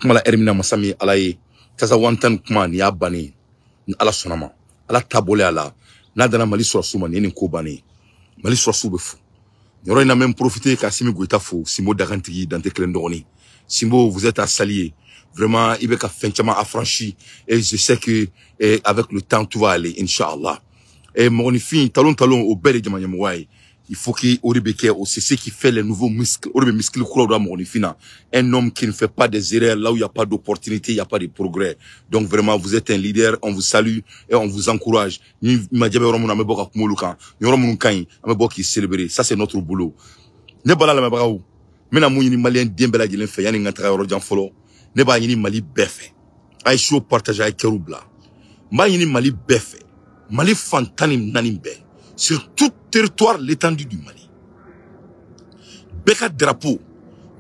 kuma la heure min na, masa min ye Ala ye, Tinzawatène kuma nin y'a bannen. Ni Ala sɔnna ma, Ala taabolo a la, n'a dana Mali sɔrɔsiw ma, nin ye nin ko bannen. Mali sɔrɔsiw bɛ fo nin yɔrɔ in na. N bɛ n profiter ka Assimi Goïta fo, Simbo Dagantigi Dante kelen dɔgɔnin. Simbo, vous êtes à saluer vraiment. I bɛ ka fɛn caman affranchi et je sais que avec le temps, tout va aller, inchallah. Et mɔgɔninfin talon talon, o bɛɛ de jama ɲɛmɔgɔya ye. Il faut que o de bɛ kɛ o, c'est ce qui fait les nouveaux muscles. O de bɛ muscle kuraw da mɔgɔninfin na. Un homme qui ne fait pas des erreurs, là où il n'y a pas d'opportunité, il n'y a pas de progrès. Donc vraiment, vous êtes un leader, on vous salue et on vous encourage. Ni majɛ bɛ yɔrɔ min na, an bɛ bɔ ka kuma olu kan. Yɔrɔ minnu ka ɲi, an bɛ bɔ k'i célébrer. Ça, c'est notre boulot. Ne bala lamɛnbagaw, n bɛna mun ɲini maliyɛn den bɛɛ lajɛlen fɛ? Yanni n ka taga yɔrɔ jan fɔlɔ, ne b'a ɲini Mali bɛɛ fɛ, a ye show partage, a ye cœur bila. N b'a ɲini Mali bɛɛ fɛ, Mali fan 14 bɛɛ, sur tout territoire, l'étendue du Mali, bɛɛ ka drapeau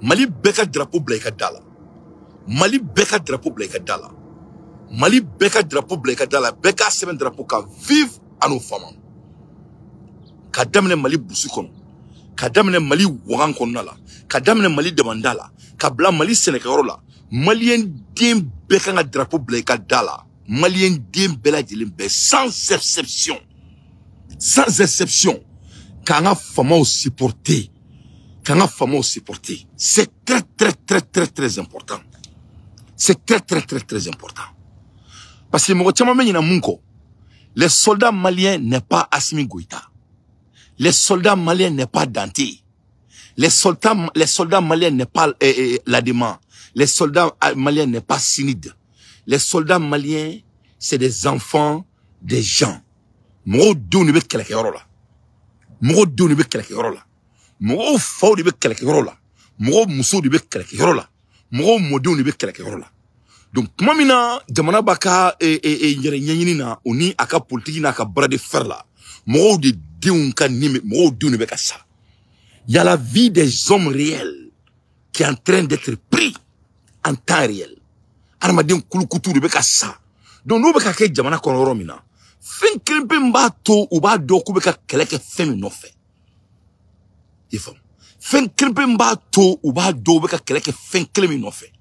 Mali, bɛɛ ka drapeau bila i ka da la. Mali bɛɛ ka drapeau bila i ka da la. Mali bɛɛ ka drapeau bila i ka da la. Bɛɛ k'a sɛbɛn drapeau kan: "Vive à nos femmes." Ka daminɛ Mali burusi kɔnɔ, ka daminɛ Mali wagan kɔnɔna la, ka daminɛ Mali damanda la, ka bila Mali sɛnɛkɛyɔrɔ la, maliyɛn den bɛɛ kan ka drapeau bila i ka da la. Maliyɛn den bɛɛ lajɛlen bɛɛ, sans exception, sans exception, k'an ka famaw supporter, k'an ka famaw supporter. C'est très très très très très important. C'est très très très très important, parce que mɔgɔ caman bɛ ɲinɛ mun kɔ? Les soldats maliens n'est pas Assimi Goïta, les soldats maliens n'est pas Dante, les soldats maliens n'est pas l'Adema, les soldats maliens n'est pas Sinid. Les soldats maliens, c'est des enfants des gens. Mɔgɔw denw de bɛ kɛlɛkɛyɔrɔ la, mɔgɔw denw de bɛ kɛlɛkɛyɔrɔ la, mɔgɔw faw de bɛ kɛlɛkɛyɔrɔ la, mɔgɔw musow de bɛ kɛlɛkɛyɔrɔ la, mɔgɔw mɔdenw de bɛ kɛlɛkɛyɔrɔ la. Donc tuma min na jamana b'a ka yɛrɛ ɲɛɲini na, o ni a ka politiki n'a ka bras de fer la, mɔgɔw de denw ka ni mɔgɔw denw de bɛ ka sa. Il y a la vie des hommes réels qui est en train d'être pris en temps réel. Adamaden kulukutu de bɛ ka sa. Donc n'o bɛ ka kɛ jamana kɔnɔ yɔrɔ min na, fɛn kelen pe min b'a to u b'a dɔn k'u bɛ ka kɛlɛ kɛ fɛn min nɔfɛ, i faamu, fɛn kelen pe min b'a to u b'a dɔn u bɛ ka kɛlɛ kɛ fɛn kelen min nɔfɛ,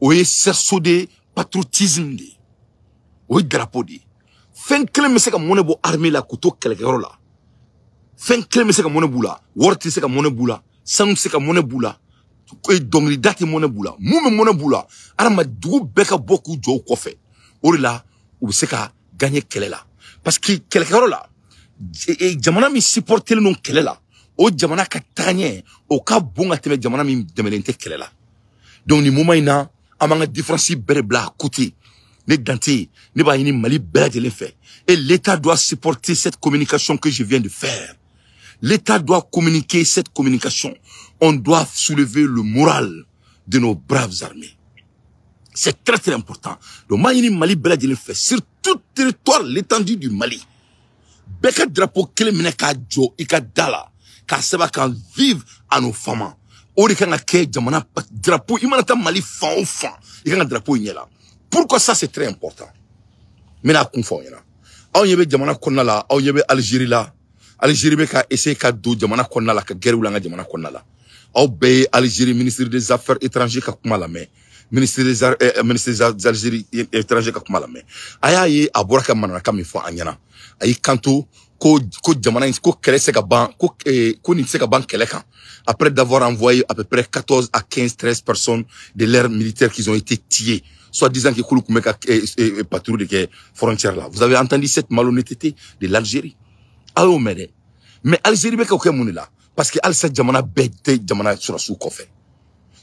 o ye sursaut de patriotisme de ye, o ye drapeau de ye. Fɛn kelen bɛ se ka mɔnɛ bɔ armée la k'u to kɛlɛkɛyɔrɔ la, fɛn kelen bɛ se ka mɔnɛ b'u la. Wari tɛ se ka mɔnɛ b'u la, sanu tɛ se ka mɔnɛ b'u la, dɔnkilida tɛ mɔnɛ b'u la. Mun bɛ mɔnɛ b'u la? Adama dugu bɛɛ ka bɔ k'u jɔ u kɔfɛ, o de la u bɛ se ka gagner kɛlɛ la. Parce que kɛlɛkɛyɔrɔ la, jamana min supportelen don kɛlɛ la, o jamana ka tagaɲɛ o ka bon ka tɛmɛ jamana min dɛmɛlen tɛ kɛlɛ la. Donc nin moment in na, an b'an ka différence bɛɛ de bila à côté. Ne Dante, ne b'a ɲini Mali bɛɛ lajɛlen fɛ, et l'État doit supporter cette communication que je viens de faire. L'État doit communiquer cette communication. On doit soulever le moral de nos braves armées. C'est très très important. Donc m'a ɲini Mali bɛɛ lajɛlen fɛ, sur tout territoire, l'étendue du Mali, bɛɛ ka drapeau kelen minɛ k'a jɔ i ka da la, k'a sɛbɛn kan: "Vive à nos femmes." O de kan ka kɛ jamana drapeau. I mana taa Mali fan o fan, i kan ka drapeau in ɲɛ la. Pourquoi ça, c'est très important? N bɛna kun fɔ aw ɲɛna. Aw ɲɛ bɛ jamana kɔnɔna la, aw ɲɛ bɛ Algérie la. Algérie bɛ ka essayer ka don jamana kɔnɔna la ka guerre wuli an ka jamana kɔnɔna la. Aw bɛɛ ye Algérie ministre des Affaires étrangères ka kuma lamɛn, ministre des Algérie étrangers ka kuma lamɛn. A y'a ye a bɔra ka mananakan min fɔ an ɲɛna. A y'i kanto ko jamana in ko kɛlɛ se ka ban, ko nin tɛ se ka ban kɛlɛ kan, après d'avoir envoyé à peu près 14 à 15 13 personnes de l'air militaire qui ont été tuées, soi-disant que k'olu tun bɛ ka patrouille de kɛ frontière la. Vous avez entendu cette malhonnêteté de l'Algérie? A y'o mɛn dɛ. Mais Algérie bɛ ka o kɛ mun de la? Parce que halisa jamana bɛɛ tɛ jamana sɔrɔsiw kɔfɛ.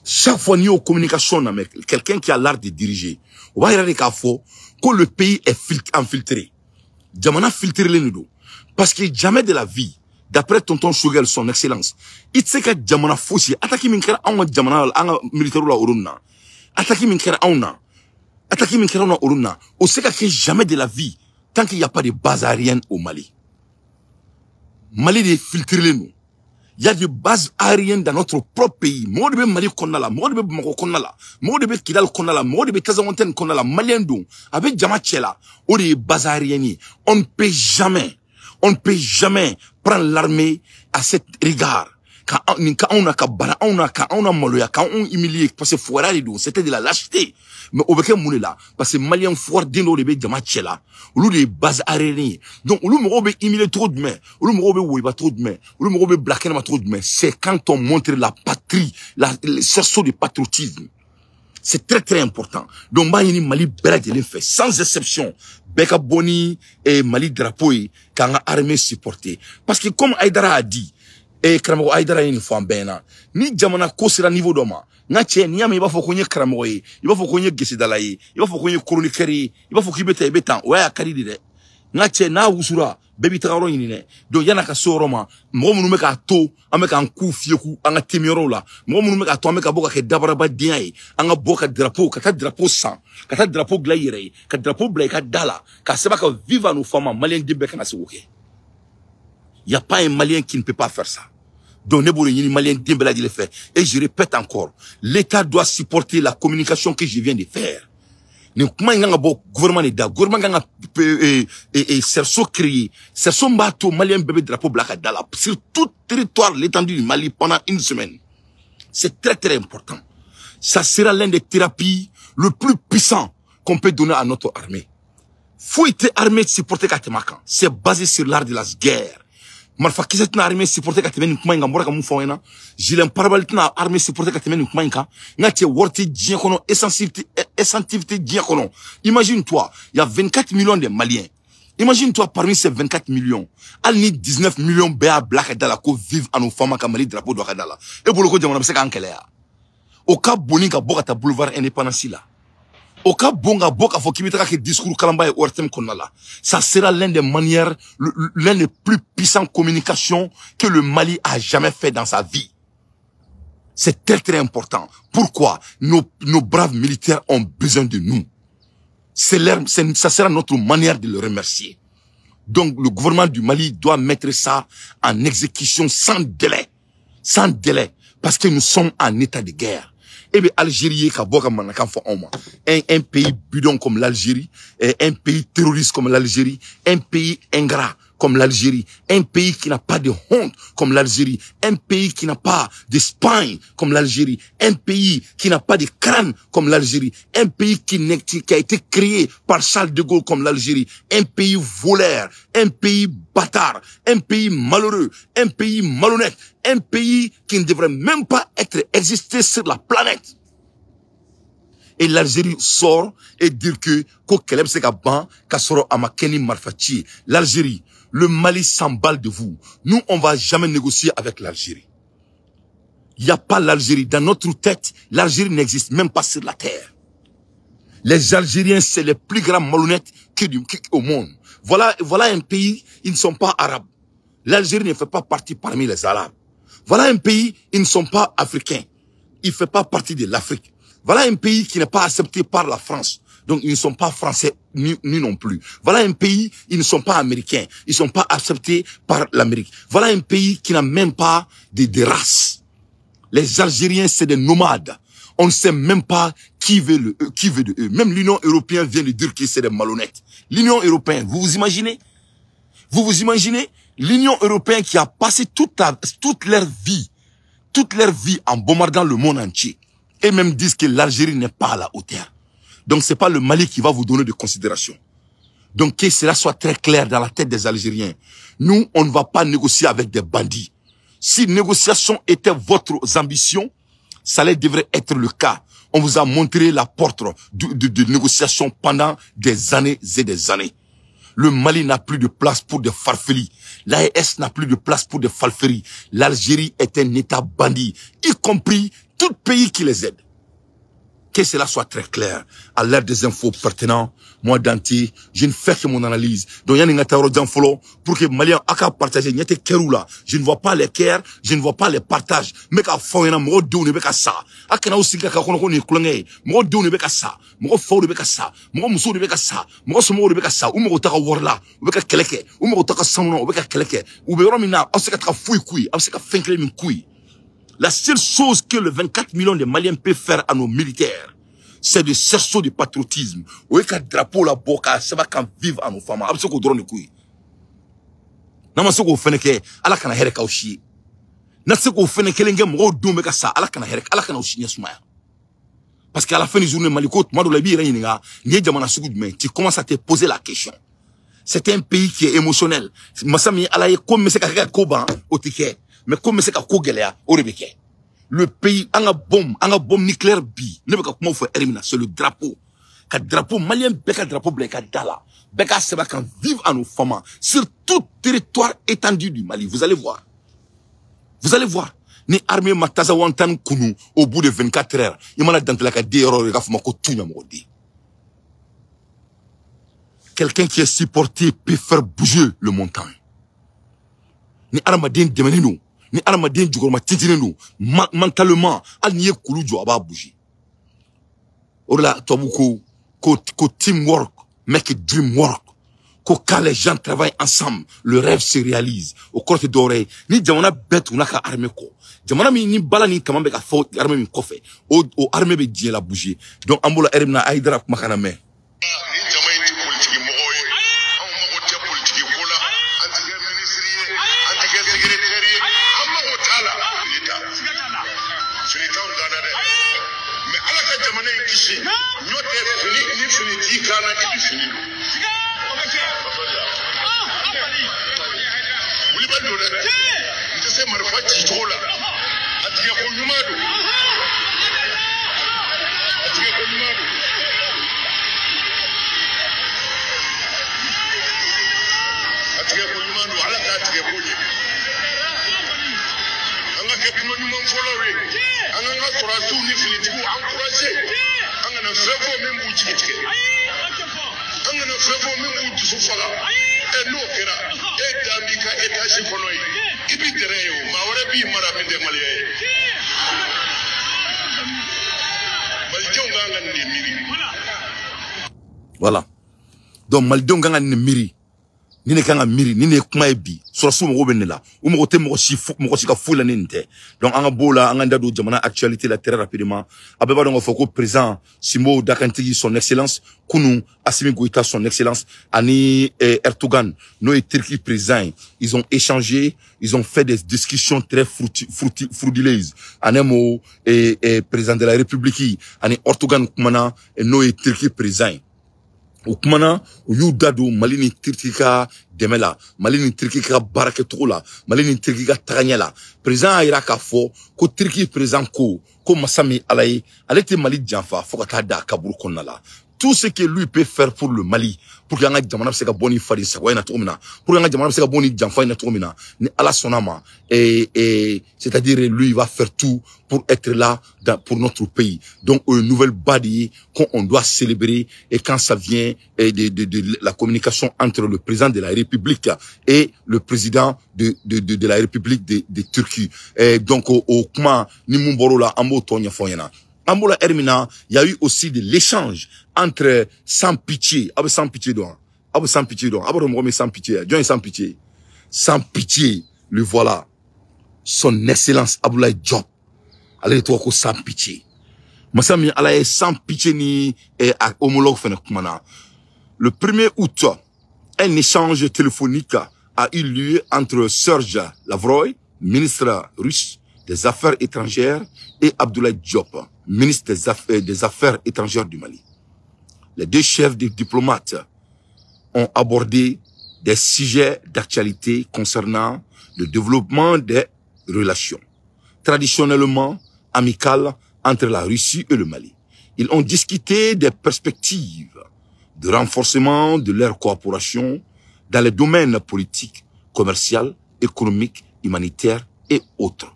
Chaque fois n'i y'o communication na, mais quelqu'un qui a l'art de diriger, o b'a yira de k'a fɔ ko le pays est infiltré. Jamana filtrelen de don, parce que jamais de la vie, d'après tonton Choguel, son excellence, i tɛ se ka jamana fosi attaque min kɛra anw ka jamana la, an ka militaire la olu na, attaque min kɛra anw na, attaque min kɛra anw na olu na, o se ka kɛ jamais de la vie tant qu'il n'y a pas de base aérienne au Mali. Mali de filtrelen don. Il y a des bases aériennes dans notre propre pays. Mɔgɔ de bɛ Mali kɔnɔna la, mɔgɔ de bɛ Bamakɔ kɔnɔna la, mɔgɔ de bɛ Kidal kɔnɔna la, mɔgɔ de bɛ Tinzawatène kɔnɔna la, malien don, a bɛ jama cɛ la. O de ye base aérienne ye. On ne peut jamais, on ne peut jamais prendre l'armée à cet égard. Ka nin ka anw na, ka bana anw na, ka anw na maloya, ka anw humilier, parce que fugariya de don, c'était de la lâcheté. Mais o bɛ kɛ mun de la? Parce que malien fugariden dɔw de bɛ jama cɛ la, olu de ye base aérienne ye. Donc olu mɔgɔw bɛ humilier cogo jumɛn? Olu mɔgɔw bɛ woyiba cogo jumɛn? Olu mɔgɔw bɛ bila kɛnɛma cogo jumɛn? C'est quand on montre la patrie, le cerceau de patriotisme. C'est très très important. Donc n b'a ɲini Mali bɛɛ lajɛlen fɛ, sans exception, bɛɛ ka bɔ ni Mali drapeau ye k'an ka armée supporter, parce que comme Aïdara a dit, karamɔgɔ Aïdara ye nin fɔ an bɛɛ ɲɛna, ni jamana ko sera niveau dɔ ma, n ka cɛ, n'i y'a mɛn i b'a fɔ ko n ye karamɔgɔ ye, i b'a fɔ ko n ye gesedala ye, i b'a fɔ ko n ye chroniqueur ye, i b'a fɔ k'i bɛ tan, i bɛ tan, o y'a ka di de dɛ. N ka cɛ, n'a wusura, bɛɛ b'i taga yɔrɔ ɲini dɛ. Donc yan'a ka se o yɔrɔ ma, mɔgɔ minnu bɛ k'a to an bɛ k'an ku fiyɛku an ka temiyɔrɔw la, mɔgɔ minnu bɛ k'a to an bɛ ka bɔ ka kɛ dabarabadenya ye, an ka bɔ ka drapeau, ka taa drapeau san, ka taa drapeau dilan i yɛrɛ ye, ka drapeau bila i ka da la, ka sɛbɛn ka vive à nos femmes. Malien den bɛɛ kana se k'o kɛ. Y a pas un Malien qui ne peut pas faire ça. Donc ne b'o de ɲini malien den bɛɛ lajɛlen fɛ. Et je répète encore, l'État doit supporter la communication que je viens de faire. Nin kuma in kan ka bɔ gouvernement de da. Gouvernement kan ka cerceau créer, cerceau min b'a to malien bɛɛ bɛ drapeau bila ka da la sur tout territoire, l'étendue du Mali, pendant une semaine. C'est très très important. Ça sera l'un des thérapies le plus puissant qu'on peut donner à notre armée. Foyi tɛ armée supporter ka tɛmɛ a kan. C'est basé sur l'art de la guerre. Marifa kisɛ tɛna armée supporter ka tɛmɛ nin kuma in kan. N bɔra ka mun fɔ aw ɲɛna? Gilet pare-balles tɛna armée supporter ka tɛmɛ nin kuma in kan. N ka cɛ, wari tɛ diɲɛ kɔnɔ, essence tɛ diɲɛ kɔnɔ. Imagine toi, il y a 24 millions de Maliens. Imagine toi, parmi ces 24 millions, hali ni 19 millions bɛɛ y'a bila ka da la ko vive à nos femmes, ka Mali drapeau don a ka da la, e bolo ko jamana bɛ se k'an kɛlɛ ya? O ka bon ni ka bɔ ka taa boulevard indépendance la, o ka bon ka bɔ k'a fɔ k'i bɛ taga kɛ discours kalanba ye ORTM kɔnɔna la. Ça sera l'un des manières, l'un des plus puissants communications que le Mali a jamais fait dans sa vie. C'est très très important. Pourquoi? Nos braves militaires ont besoin de nous. Ça sera notre manière de le remercier. Donc le gouvernement du Mali doit mettre ça en exécution sans délai, sans délai, parce que nous sommes en état de guerre. Eh bien, Algérie, ka bɔ ka mankan fɔ anw ma. Un pays bidon comme l'Algérie, un pays terroriste comme l'Algérie, un pays ingrat comme l'Algérie, un pays qui n'a pas de honte comme l'Algérie, un pays qui n'a pas d'Espagne comme l'Algérie, un pays qui n'a pas de crâne comme l'Algérie, un pays qui a été créé par Charles de Gaulle comme l'Algérie, un pays voleur, un pays bâtard, un pays malheureux, un pays malhonnête, un pays qui ne devrait même pas être existé sur la planète. Et l'Algérie sort et dire que ko kɛlɛ bɛ se ka ban k'a sɔrɔ a ma kɛ ni marifa ci ye. L'Algérie, le Mali s'emballe de vous. Nous, on va jamais négocier avec l'Algérie. Il n'y a pas l'Algérie. Dans notre tête, l'Algérie n'existe même pas sur la terre. Les Algériens, c'est les plus grands malhonnêtes au monde. Voilà, voilà un pays, ils ne sont pas arabes. L'Algérie ne fait pas partie parmi les Arabes. Voilà un pays, ils ne sont pas africains. Il ne fait pas partie de l'Afrique. Voilà un pays qui n'est pas accepté par la France. Donc, ils ne sont pas français ni non plus. Voilà un pays, ils ne sont pas américains. Ils ne sont pas acceptés par l'Amérique. Voilà un pays qui n'a même pas de race. Les Algériens, c'est des nomades. On ne sait même pas qui veut de eux. Même l'Union européenne vient de dire que c'est des malhonnêtes. L'Union européenne, vous vous imaginez? Vous vous imaginez? L'Union européenne qui a passé toute leur vie en bombardant le monde entier. Et même disent que l'Algérie n'est pas à la hauteur. Donc c'est pas le Mali qui va vous donner de considération. Donc que cela soit très clair dans la tête des Algériens. Nous, on ne va pas négocier avec des bandits. Si négociation était votre ambition, ça devrait être le cas. On vous a montré la porte de négociation pendant des années et des années. Le Mali n'a plus de place pour des farfelis. L'AES n'a plus de place pour des farfelis. L'Algérie est un État bandit, y compris tout pays qui les aide. Que cela soit très clair. À l'ère des infos pertinentes, moi, Dante, je ne fais que mon analyse. Donc, il y a un follow pour que Malien a partager. Il y a des là. Je ne vois pas les cœurs, je ne vois pas les partages. Mais qu'à fond, il y a un mot de ka sa. A kana aussi ka kono ko ni kulonge. Mɔgɔ denw de bɛ ka sa, mɔgɔ faw de bɛ ka sa, mɔgɔ musow de bɛ ka sa, mɔgɔ somɔgɔw de bɛ ka sa. U mago t'a ka wari la, u bɛ ka kɛlɛ kɛ. U mago t'a ka sanu na, u bɛ ka kɛlɛ kɛ. U bɛ yɔrɔ min na, aw se ka taga foyi k'u ye, aw bɛ se ka fɛn kelen min k'u ye. La seule chose que le 24 millions de Maliens peuvent faire à nos militaires, c'est de cerceau de patriotisme. O ye ka drapeau la bɔ k'a sɛbɛn kan vive à nos femmes. A bɛ se k'o dɔrɔn de k'u ye. N'an ma se k'o fɛnɛ kɛ, Ala kana hɛrɛ k'aw si ye. N'a se k'o fɛnɛ kelen kɛ mɔgɔw denw bɛ ka sa ala kana hɛrɛ ala kana u si ɲɛ sumaya. Parce qu'à la fin du journée Mali ko tuma dɔ la i b'i yɛrɛ ɲininka nin ye jamana sugu jumɛn, tu commences à te poser la question. C'est un pays qui est émotionnel. Masa min ala ye ko min bɛ se ka kɛ ka ko ban o tɛ kɛ, mais ko min bɛ se ka ko gɛlɛya o de bɛ kɛ. Le pays an ka bombe nucléaire bi ne bɛ ka kuma fɔ heure min na, c'est le drapeau. Ka drapeau malien bɛɛ ka drapeau bila i ka da la, bɛɛ k'a sɛbɛn kan vive à nos femmes sur tout territoire étendu du Mali. Vous allez voir. Vous allez voir. Ni armée ma tazawantan kunu au bout de 24 heures, il m'a dantela ka den yɔrɔ ka fɔ ma ko tu ɲamɔgɔ den. Quelqu'un qui est supporté peut faire bouger le montagne. Ni adamaden dɛmɛnen don, ni adamaden jukɔrɔma tintinen don mentalement, hali n'i ye kulu jɔ a b'a bouger. O de la tubabu ko teamwork make a dream work. Ko quand les gens travaillent ensemble, le rêve se réalise. O kɔrɔ tɛ dɔwɛrɛ ye ni jamana bɛɛ tuguna ka armée kɔ, jamana min ni bala ni kama bɛ ka fɔ armée min kɔfɛ, o armée bɛ diɲɛ la bouger. Donc an b'o la heure min na Hayidara kuma kana mɛn. Ni jama in tɛ politiki mɔgɔw ye, anw mago tɛ politiki ko la, an tɛ kɛ minisiri ye, an tɛ kɛ secrétaire ye, an mago t'a la. Fini ta, fini t'anw kan na dɛ, mais ala ka jamana in kisi. Ɲɔ tɛ fini ni fini t'i kan na, i bɛ fini don. Wulibali don dɛ, n tɛ se marifa cicogo la, a tigɛ ko ɲuman don, a tigɛ ko ɲuman don. A tigɛ ko ɲuman don, ala k'a tigɛ ko ɲɛ. An ka kɛ kuma ɲuman fɔlɔw ye, an k'an ka sɔrɔdasiw ni finitigiw encourager, an kana fɛn fɔ min b'u jigi tigɛ, an kana fɛn fɔ min b'u dusu faga. N'o kɛra e dan b'i ka étage kɔnɔ yen, i b'i dɛrɛ ye o, maa wɛrɛ b'i mara min tɛ maliyɛn ye. Malidenw kan ka nin de miiri. Voilà. Donc malidenw kan ka nin de miiri. Ni ne kan ka miiri, ni ne ye kuma ye bi, sɔrɔsiw mago bɛ ne la. U mago tɛ mɔgɔ si ka foyi la ni nin tɛ. Donc an ka b'o la, an k'an da don jamana actualité la très rapidement. A bɛɛ b'a dɔn k'a fɔ ko président Simbo Dakantigi son excellence kunu Assimi Goïta son excellence ani Erdogan n'o ye Turquie président ye, ils ont échangé, ils ont fait des discussions très fructueuses. En un mot, président de la République ani Erdogan kumana n'o ye Turquie président ye. O kumana u y'u da don Mali ni Turquie ka dɛmɛ la, Mali ni Turquie ka baarakɛcogo la, Mali ni Turquie ka tagaɲɛ la. Président y'a yira k'a fɔ ko Turquie président ko masa min ala ye, ale tɛ Mali janfa fo ka taa da a kaburu kɔnɔna la. Tout ce que lui peut faire pour le Mali, pour que an ka jamana bɛ se ka bɔ ni faden sagoya in na cogo min na, pour que an ka jamana bɛ se ka bɔ ni janfa in na cogo min na, ni ala sɔnna ma, et c'est-à-dire lui il va faire tout pour être là pour notre pays. Donc une nouvelle badi qu'on doit célébrer, et quand ça vient de la communication entre le président de la République et le président de la République de Turquie. Et donc au kuma ni mun bɔr'o la, an b'o tɔ ɲɛfɔ ɲɛna. An b'o la Hermina, il y a eu aussi de l'échange entre Sans Pitié. Ah, Sans Pitié donc. Ah, Sans Pitié donc. Ah, bon, Sans Pitié. John Sans Pitié. Sans Pitié, le voilà. Son Excellence Abdoulaye Diop. Allez, toi, Sans Pitié. Massa mi ala ye Sans Pitié ni homologue fɛnɛ kumana. Le 1er août, un échange téléphonique a eu lieu entre Serge Lavrov, ministre russe des Affaires étrangères, et Abdoulaye Diop, ministre des Affaires étrangères du Mali. Les deux chefs des diplomates ont abordé des sujets d'actualité concernant le développement des relations traditionnellement amicales entre la Russie et le Mali. Ils ont discuté des perspectives de renforcement de leur coopération dans les domaines politiques, commercial, économique, humanitaire et autres.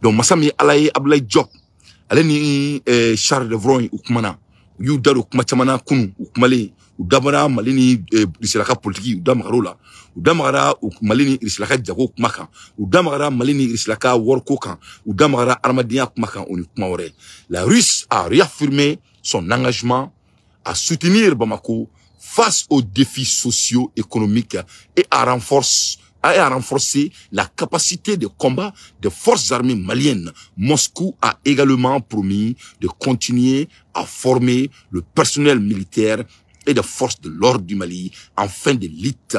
Donc, Massami Alaye Abdoulaye Diop, ale ni Charles Levron u kumana, u y'u da don kuma caman na kunun, u kumalen, u dabara Mali ni Russie ka politique, u da magara o la, u da magara Mali ni Russie ka jago kuma kan, u da magara Mali ni Russie ka wariko kan, u da magara adamadenya kuma kan, o ni kuma wɛrɛ. La Russie a réaffirmé son engagement à soutenir Bamako face aux défis socio-économiques et à renforcer la capacité de combat des forces armées maliennes. Moscou a également promis de continuer à former le personnel militaire et des forces de l'ordre du Mali afin de lutter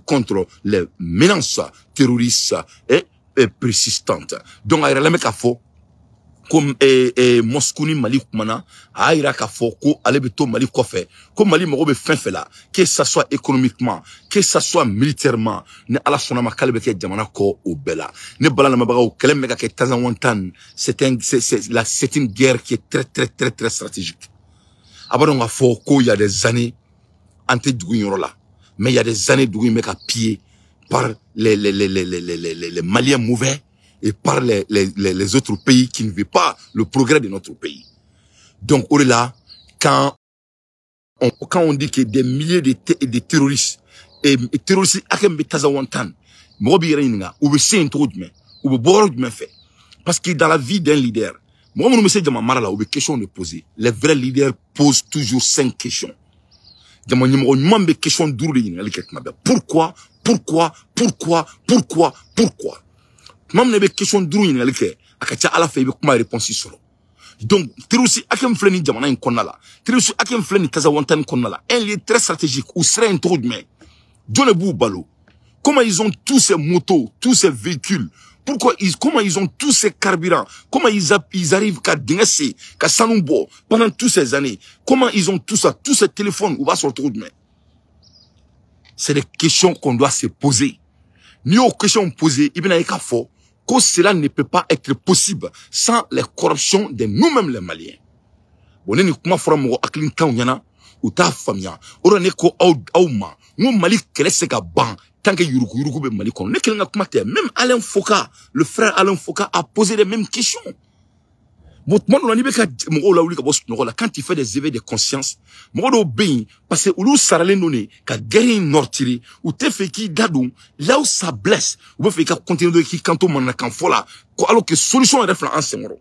contre les menaces terroristes et persistante. Donc a yɛrɛ lamɛn k'a fɔ ko Moscou ni Mali kumana, a y'a yira k'a fɔ ko ale bɛ to Mali kɔfɛ, ko Mali mago bɛ fɛn fɛn la, que ça soit économiquement, que ça soit militairement, ni Ala sɔnna ma k'ale bɛ kɛ jamana kɔ o bɛɛ la. Ne bala lamɛnbagaw, kɛlɛ min bɛ ka kɛ Tinzawatène, c'est un c'est la c'est une guerre qui est très très très très stratégique. A b'a dɔn k'a fɔ ko il y a des années an tɛ dugu in yɔrɔ la, mais il y a des années dugu in bɛ ka piller par les Maliens mauvais et par les autres pays qui ne veulent pas le progrès de notre pays. Donc, au-delà, quand on dit que des milliers de terroristes, et terroristes, hakɛ min bɛ Tinzawatène, mɔgɔ b'i yɛrɛ ɲininka, u bɛ se yen cogo jumɛn, u bɛ bɔ yɔrɔ jumɛn fɛ? Parce que dans la vie d'un leader, mɔgɔ minnu bɛ se jama mara la, u bɛ question de poser. Les vrais leaders posent toujours cinq questions. Jama ɲɛmɔgɔ ɲuman bɛ question duuru de ɲininkali kɛ tuma bɛɛ. Pourquoi, pourquoi, pourquoi, pourquoi, pourquoi? Tuma min na i bɛ question duuru ɲininkali kɛ, a ka ca Ala fɛ i bɛ kuma réponse sɔrɔ. Donc terroriste hakɛ min filɛ nin jamana in kɔnɔna la, terroriste hakɛ min filɛ nin Tinzawatène kɔnɔna la, un lieu très stratégique, u sera yen cogo jumɛn? Jɔn de b'u balo? Comment ils ont tous ces motos, tous ces véhicules? Pourquoi ils, comment ils ont tous ces carburants? Comment ils arrivent qu'à dingɛ sen, ka sanu bɔ pendant toutes ces années? Comment ils ont tout ça, tous ces téléphones, u b'a sɔrɔ cogo jumɛn? C'est des questions qu'on doit se poser. N'i y'o questions poser, i bɛna ye k'a fɔ que cela ne peut pas être possible sans les corruptions de nous-mêmes les Maliens. Bon, ne ni kuma fɔra mɔgɔ hakilintanw ɲɛna, u t'a faamuya. O de la ne ko aw ma, n ko Mali kɛlɛ tɛ se ka ban tant que yuruku yuruku bɛ Mali kɔnɔ. Ne kelen ka kuma tɛ, même Alain Foka, le frère Alain Foka a posé les mêmes questions. Bon, tuma dɔ la n'i bɛ ka mɔgɔw lawuli ka bɔ sunɔgɔ la, quand tu fais des éveils de conscience, mɔgɔ dɔw bɛ yen, parce que olu saralen don de ka guerre in nord tirer, u tɛ fɛ k'i da don là où ça blesse, u bɛ fɛ i ka continuer dɔrɔn k'i kanto mananakan fɔ la, ko alors que solution yɛrɛ filɛ an senkɔrɔ.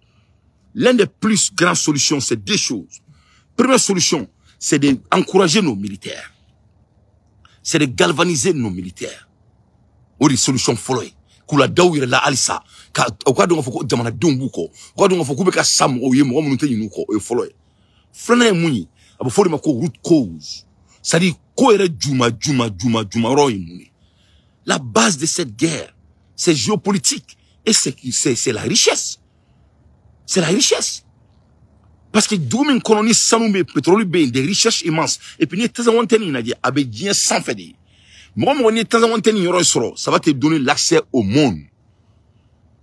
L'un des plus grandes solutions, c'est deux choses. Première solution, c'est d'encourager nos militaires. C'est de galvaniser nos militaires. O de ye solution fɔlɔ ye. K'u la da u yɛrɛ la halisa, ka u ka dɔn k'a fɔ ko jamanadenw b'u kɔ, u ka dɔn k'a fɔ k'u bɛ ka sa mɔgɔw ye, mɔgɔ minnu tɛ ɲinɛ u kɔ, o ye fɔlɔ ye. Filanan ye mun ye? A bɛ fɔ o de ma ko root cause. C'est-à-dire ko yɛrɛ juma juma juma juma yɔrɔ ye mun ye? La base de cette guerre, c'est géopolitique et c'est la richesse. C'est la richesse. Parce que dugu min kɔnɔ ni sanu bɛ yen, pétrole bɛ yen, des richesses immenses. Et puis n'i ye Tinzawatène in lajɛ, a bɛ diɲɛ sanfɛ de. Mɔgɔ mɔgɔ n'i ye Tinzawatène yɔrɔ sɔrɔ, ça va te donner l'accès au monde.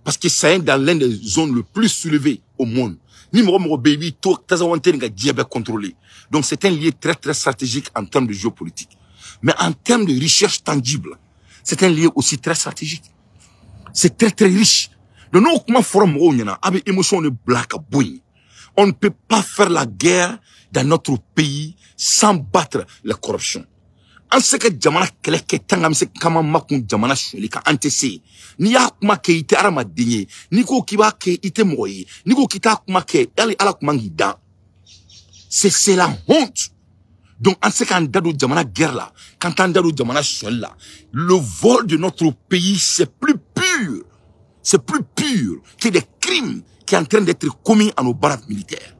Parce que c'est dans l'un des zones le plus soulevées au monde. Ni mɔgɔ mɔgɔ bɛ yen, i b'i to Tinzawatène ka diɲɛ bɛɛ contrôler. Donc c'est un lieu très très stratégique en termes de géopolitique. Mais en termes de richesse tangible, c'est un lieu aussi très stratégique. C'est très très riche. Donc n'o kuma fɔra mɔgɔw ɲɛna, a bɛ émotion de bila ka bɔ yen. On ne peut pas faire la guerre dans notre pays sans battre la corruption. An se ka jamana kɛlɛ kɛ tan an bɛ se k'an makun jamana sonyali kan, an tɛ se. N'i y'a kuma kɛ, i tɛ hadamaden ye. N'i ko k'i b'a kɛ, i tɛ mɔgɔ ye. N'i ko k'i t'a kuma kɛ, hali Ala kun man k'i dan. C'est la honte. Donc an se k'an da don jamana guerre la, k'an t'an da don jamana sonyali la. Le vol de notre pays, c'est plus pur. C'est plus pur que des crimes qui est en train d'être commis à nos braves militaires.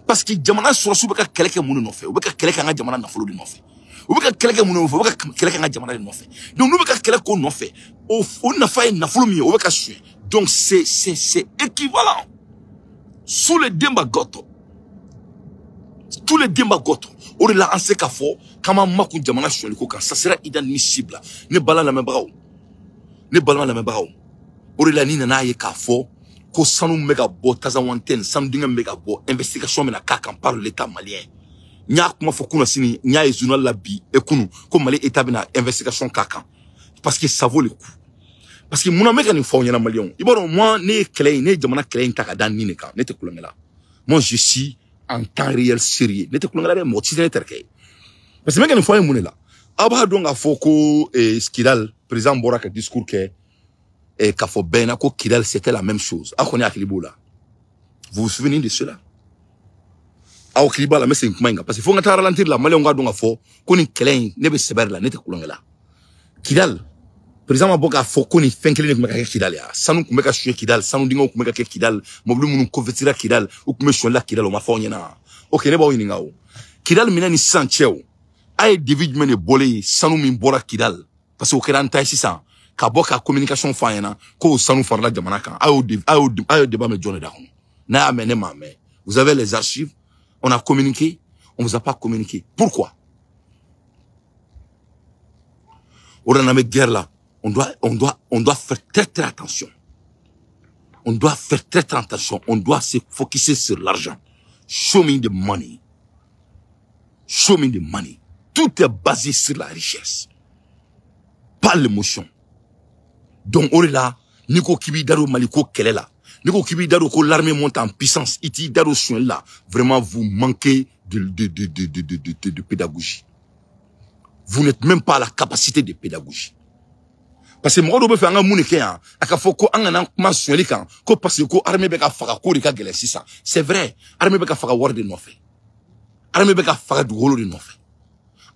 Parce que jamana sɔrɔsiw bɛ ka kɛlɛ kɛ mun de nɔfɛ? U bɛ ka kɛlɛ kɛ an ka jamana nafolo de nɔfɛ. U bɛ ka kɛlɛ kɛ mun de nɔfɛ? U bɛ ka kɛlɛ kɛ an ka jamana de nɔfɛ. Donc n'u bɛ ka kɛlɛ k'o nɔfɛ, o nafa ye nafolo min ye, o bɛ ka suɲɛ. Donc c'est équivalent. Sous le Demba Goto. Tous les Demba Goto. O de la an se k'a fɔ k'an m'an makun jamana sonyali ko kan, ça sera inadmissible. Ne balima lamɛnbagaw, ne balima lamɛnbagaw, o de la ni nana ye k'a fɔ ko sanu min bɛ ka bɔ Tinzawatène, sanu dingɛ min bɛ ka bɔ, investigation bɛna k'a kan par l'État malien. N y'a kuma fɔ kunna sini, n y'a ye journal la bi e kunu ko Mali État bɛna investigation k'a kan parce que ça vaut le coup. Parce que munna n bɛ ka nin fɔ aw ɲɛna, maliyɛnw? I b'a dɔn, moi, ne ye kɛlɛ in, ne ye jamana kɛlɛ in ta ka da nin de kan. Ne tɛ kulonkɛ la. Moi, je suis en temps réel sérieux. Ne tɛ kulonkɛ la dɛ, mɔgɔ ti se ne terikɛ ye. Parce que n bɛ ka nin fɔ aw ye mun de la? Aw b'a dɔn k'a fɔ ko Kidal président bɔra ka discours kɛ k'a fɔ bɛɛ ɲɛna ko Kidal, c'était la même chose. Aw kɔni hakili b'o la? Vous vous souvenez de cela? Aw hakili b'a la? N bɛ segin kuma in kan parce que fo n ka taa ralentir la, maliyɛnw k'a dɔn k'a fɔ ko nin kɛlɛ in, ne bɛ sɛbɛ de la, ne tɛ kulonkɛ la. Kidal président ma bɔ k'a fɔ ko nin fɛn kelen de tun bɛ ka kɛ Kidal ya, sanu tun bɛ ka suɲɛ Kidal, sanu dingɛw tun bɛ ka kɛ Kidal, mobili minnu confisquera Kidal, u tun bɛ sonyali la Kidal, o ma fɔ aw ɲɛna? Ok, ne b'aw ɲininka o. Kidal minɛ ni sisan cɛ, o a ye devis jumɛn de bɔlen ye sanu min bɔra Kidal? Parce que o kɛra an ta ye sisan. Ka bɔ ka communication fɔ an ɲɛna k'o sanu farala jamana kan. A y'o débat mɛn jɔn de da kɔnɔ? N'a y'a mɛn, ne m'a mɛn. Vous avez les archives, on a communiqué, on vous a pas communiqué. Pourquoi? O de la n'an bɛ guerre la, on doit faire très très attention. On doit faire très très attention. On doit se focuser sur l'argent. Show me the money. Show me the money. Tout est basé sur la richesse. Pas l'émotion. Donc, on est là, Niko Kibi Daro Maliko Kelela. Niko Kibi Daro ko l'armée monte en puissance. Iti Daro soin là. Vraiment, vous manquez de pédagogie. Vous n'êtes même pas à la capacité de pédagogie. Parce que mɔgɔ dɔw bɛ fɛ an ka mun de kɛ yan, a ka fɔ ko an kana kuma sonyali kan, ko parce que ko armée bɛ ka faga ko de ka gɛlɛn sisan. C'est vrai, armée bɛ ka faga wari de nɔfɛ, armée bɛ ka faga dugukolo de nɔfɛ,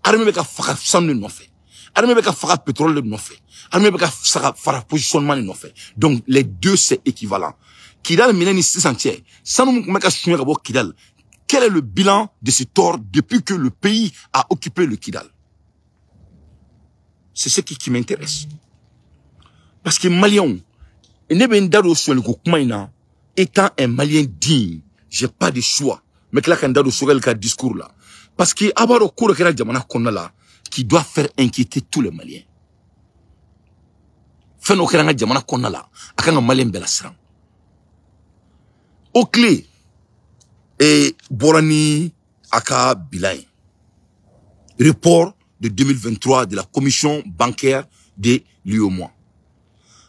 armée bɛ ka faga sanu de nɔfɛ, armée bɛ ka faga pétrole de nɔfɛ, armée bɛ ka faga positionnement de nɔfɛ. Donc les deux, c'est équivalent. Kidal minɛ ni sisan cɛ, sanu min tun bɛ ka suɲɛ ka bɔ Kidal, quel est le bilan de ce tort depuis que le pays a occupé le Kidal? C'est ce qui m'intéresse. Parce que Maliens, ne bɛ n da don sonyali kuma in na, étant un Malien digne, j'ai pas de choix. Mais tila ka n da don Sogɛli ka discours la. Parce que a b'a dɔn ko dɔ kɛra jamana kɔnɔna la qui doit faire inquiéter tous les Maliens. Fɛn dɔ kɛra an ka jamana kɔnɔna la, a kan ka Malien bɛɛ lasiran. O clé e bɔra ni a ka bilan ye. Report de 2023 de la commission bancaire de l'UEMOA.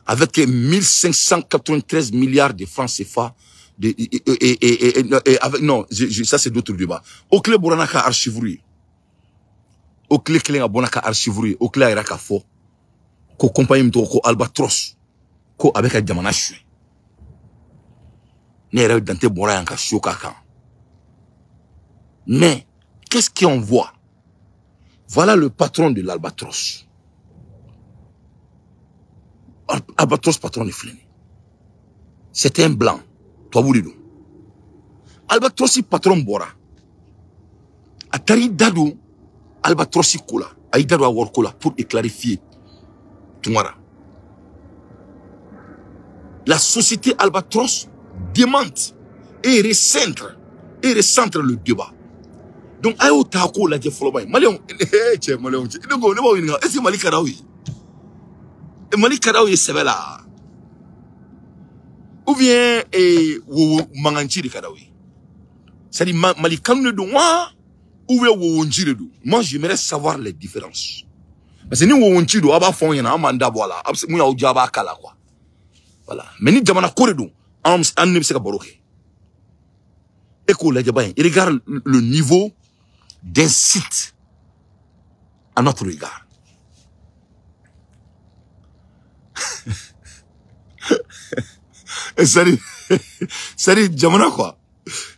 Avec 1593 milliards de francs CFA de, et avec, non, ça c'est d'autres débats. OCLE bɔra n'a ka archive ye. OCLE kelen ka bɔ n'a ka archive ye. OCLE a yira k'a fɔ ko compagnie min tɔgɔ ko Albatros, ko a bɛ ka jamana suɲɛ. Ne yɛrɛ Dante bɔra yan ka so k'a kan. Mais qu'est-ce qu'on voit? Voilà le patron de l'Albatros. Albatros patron de filɛ nin. C'est un blanc. Tubabu de don. Albatros patron bɔra. A taara i da don Albatros ko la. A y'i da don a wariko la pour clarifier Tunkara. La société Albatros démente et recentre le débat. Donc a y'o ta k'o lajɛ fɔlɔ ba ye. Maliyɛnw, cɛ Maliyɛnw cɛ. Ne ko ne b'aw ɲininka, est-ce que Mali ka d'aw ye? Mali ka d'aw ye sɛbɛ la? Ou bien wo mankanci de ka d'aw ye? C'est-à-dire Mali kanu de don wa? Ou bien wowonci de don? Moi, j'aimerais savoir les différences. Parce que ni wowonci don, a b'a fɔ anw ɲɛna, an b'an da bɔ a la. A bɛ se mun y'aw diya, a b'a k'a la quoi. Voilà. Mais ni jamana ko de don, an ne bɛ se ka baro kɛ. E k'o lajɛ ba in, regarde le niveau d'insulte à notre égard. C'est-à-dire, jamana quoi.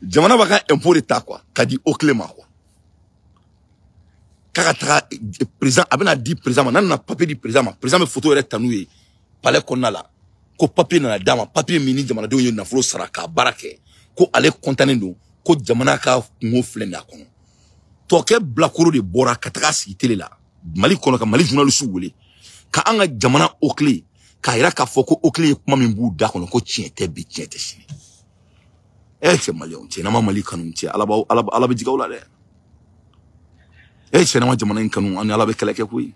Jamana b'a ka impôt de ta quoi. Ka di OCLE ma quoi. K'a ka taga président, a bɛna di président ma, n'a nana papier di président ma, président bɛ photo yɛrɛ ta n'u ye palais kɔnɔna la. Ko papier nana d'a ma, papier min ni jamanadenw ye nafolo sara k'a baara kɛ. Ko ale content don, ko jamana ka kungo filɛ nin ye a kɔnɔ. Tɔkɛ bilakoro de bɔra ka taga sigi télé la Mali kɔnɔ ka Mali journaliste wele ka an ka jamana OCLE k'a yira k'a fɔ ko OCLE ye kuma min b'u da kɔnɔ ko tiɲɛ tɛ bi, tiɲɛ tɛ sini. Cɛ Maliyɛnw cɛ, n'an ma Mali kanu cɛ, Ala b'aw Ala bɛ jigin aw la dɛ. Cɛ, n'an ma jamana in kanu, an ni Ala bɛ kɛlɛ kɛ koyi.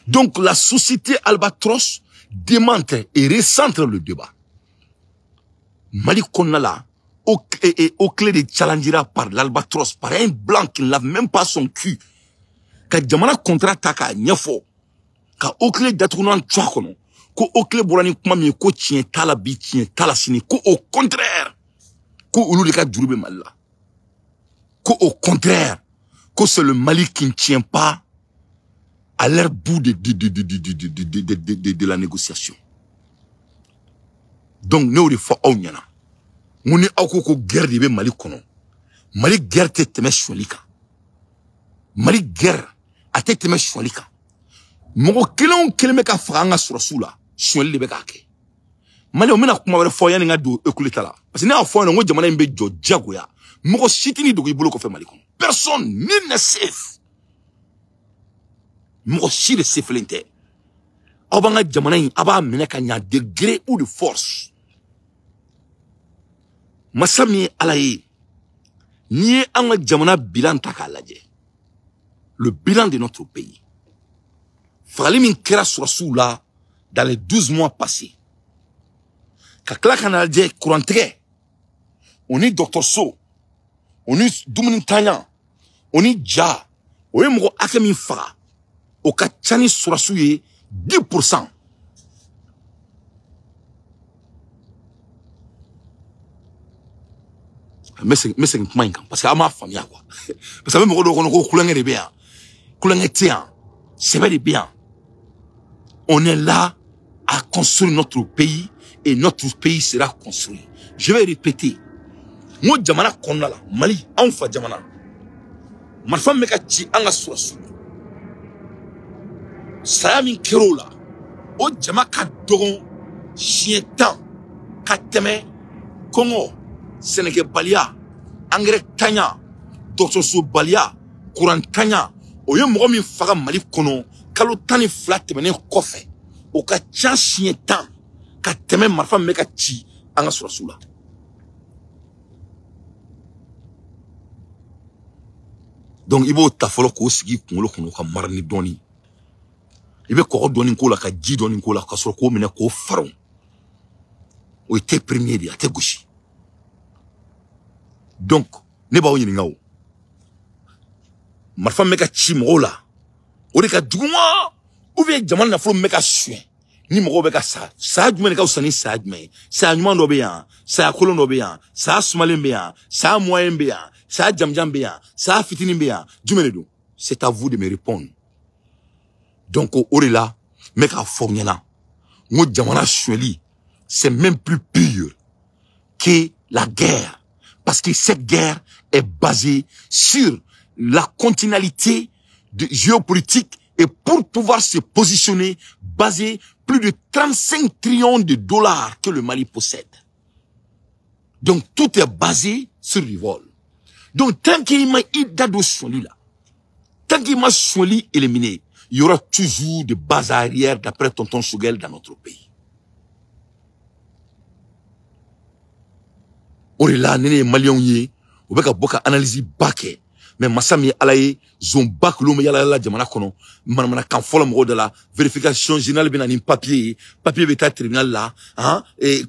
Donc la société Albatros démente et recentre le débat. Mali kɔnɔna la, OCLE de challengera par l'Albatros, par un blanc qui ne lave même pas son cul. Ka jamana contrat ta k'a ɲɛfɔ, ka OCLE datugunan to a kɔnɔ, ko OCLE bɔra ni kuma min ye, ko tiɲɛ t'a la bi, tiɲɛ t'a la sini, ko au contraire, ko olu de ka juru bɛ Mali la. Ko au contraire, ko c'est le Mali qui ne tient pas à leur bout de la négociation. Donc ne y'o de fɔ aw ɲɛna. N ko ni aw ko ko guerre de bɛ Mali kɔnɔ, Mali guerre tɛ tɛmɛ sonyali kan. Mali guerre a tɛ tɛmɛ sonyali kan. Mɔgɔ kelen o kelen bɛ ka faga an ka sɔrɔsiw la, sonyali de bɛ k'a kɛ. Maliyɛnw, n bɛna kuma wɛrɛ fɔ yanni n ka don école ta la. Parce que ne y'a fɔ aw ɲɛna n ko jamana in bɛ jɔ diyagoya. Mɔgɔ si tɛ n'i dogo i bolo kɔfɛ Mali kɔnɔ. Personne, nul n'est safe. Mɔgɔ si de sefelen tɛ. Aw b'an ka jamana in a b'a minɛ ka ɲa de gré ou de force. Masa min ye Ala ye, n'i ye an ka jamana bilan ta k'a lajɛ, le bilan de notre pays, fagali min kɛra sɔrɔsiw la dans les 12 mois passés, ka tila ka na lajɛ kurantigɛ, o ni dɔgɔtɔrɔso, o ni dumunitanya, o ni ja, o ye mɔgɔ hakɛ min faga, o ka ca ni sɔrɔsiw ye 10%. N bɛ segin kuma in kan parce que an m'a faamuya quoi. Parce que a bɛ mɔgɔ dɔw kɔnɔ ko kulonkɛ de bɛ yan, kulonkɛ tɛ yan, sɛbɛ de bɛ yan. On est là à construire notre pays et notre pays sera construit. Je vais répéter. N ko jamana kɔnɔna la, Mali, anw fa jamana, marifa min bɛ ka ci an ka sɔrɔsiw la, saya min kɛra o la, o jama ka dɔgɔn siɲɛ 10 ka tɛmɛ kɔngɔ, sɛnɛkɛbaliya, angɛrɛ tanya, dɔgɔtɔrɔsobaliya, kuran tanya. O ye mɔgɔ min faga Mali kɔnɔ kalo 12 tɛmɛnen kɔfɛ, o ka ca siɲɛ 10 ka tɛmɛ marifa min bɛ ka ci an ka sɔrɔsiw la. Donc i b'o ta fɔlɔ k'o sigi i kunkolo kɔnɔ ka mara ni dɔɔni. I bɛ kɔgɔ dɔɔni k'o la ka ji dɔɔni k'o la ka sɔrɔ k'o minɛ k'o faron. O ye te premier de ye, a tɛ gosi. Donc ne b'aw ɲininka o, marifa min bɛ ka ci mɔgɔw la, o de ka jugu wa, ou bien jamana nafolo min bɛ ka suɲɛ ni mɔgɔw bɛ ka sa, saya jumɛn de ka fisa ni saya jumɛn ye? Saya ɲuman dɔ bɛ yan, saya kolon dɔ bɛ yan, saya sumalen bɛ yan, saya moyen bɛ yan, saya jamujan bɛ yan, saya fitinin bɛ yan, jumɛn de don? C'est à vous de me répondre. Donc o de la n bɛ k'a fɔ aw ɲɛna, n ko jamana suɲɛli, c'est même plus pire que la guerre. Parce que cette guerre est basée sur la continuité de géopolitique et pour pouvoir se positionner, basée plus de 35 trillions de dollars que le Mali possède. Donc tout est basé sur le vol. Donc tant qu'il m'a dado là, tant qu'il m'a soli éliminé, il y aura toujours des bases arrière d'après Tonton Choguel dans notre pays. O de la ne ye maliyɛnw ye, u bɛ ka bɔ ka analyse ba kɛ, mais masa min ye Ala ye, zonba kilo bɛ yala yala jamana kɔnɔ, manamanakan fɔlɔ mɔgɔw da la, vérification générale bɛ na ni papier ye, papier bɛ taa tribunal la, han,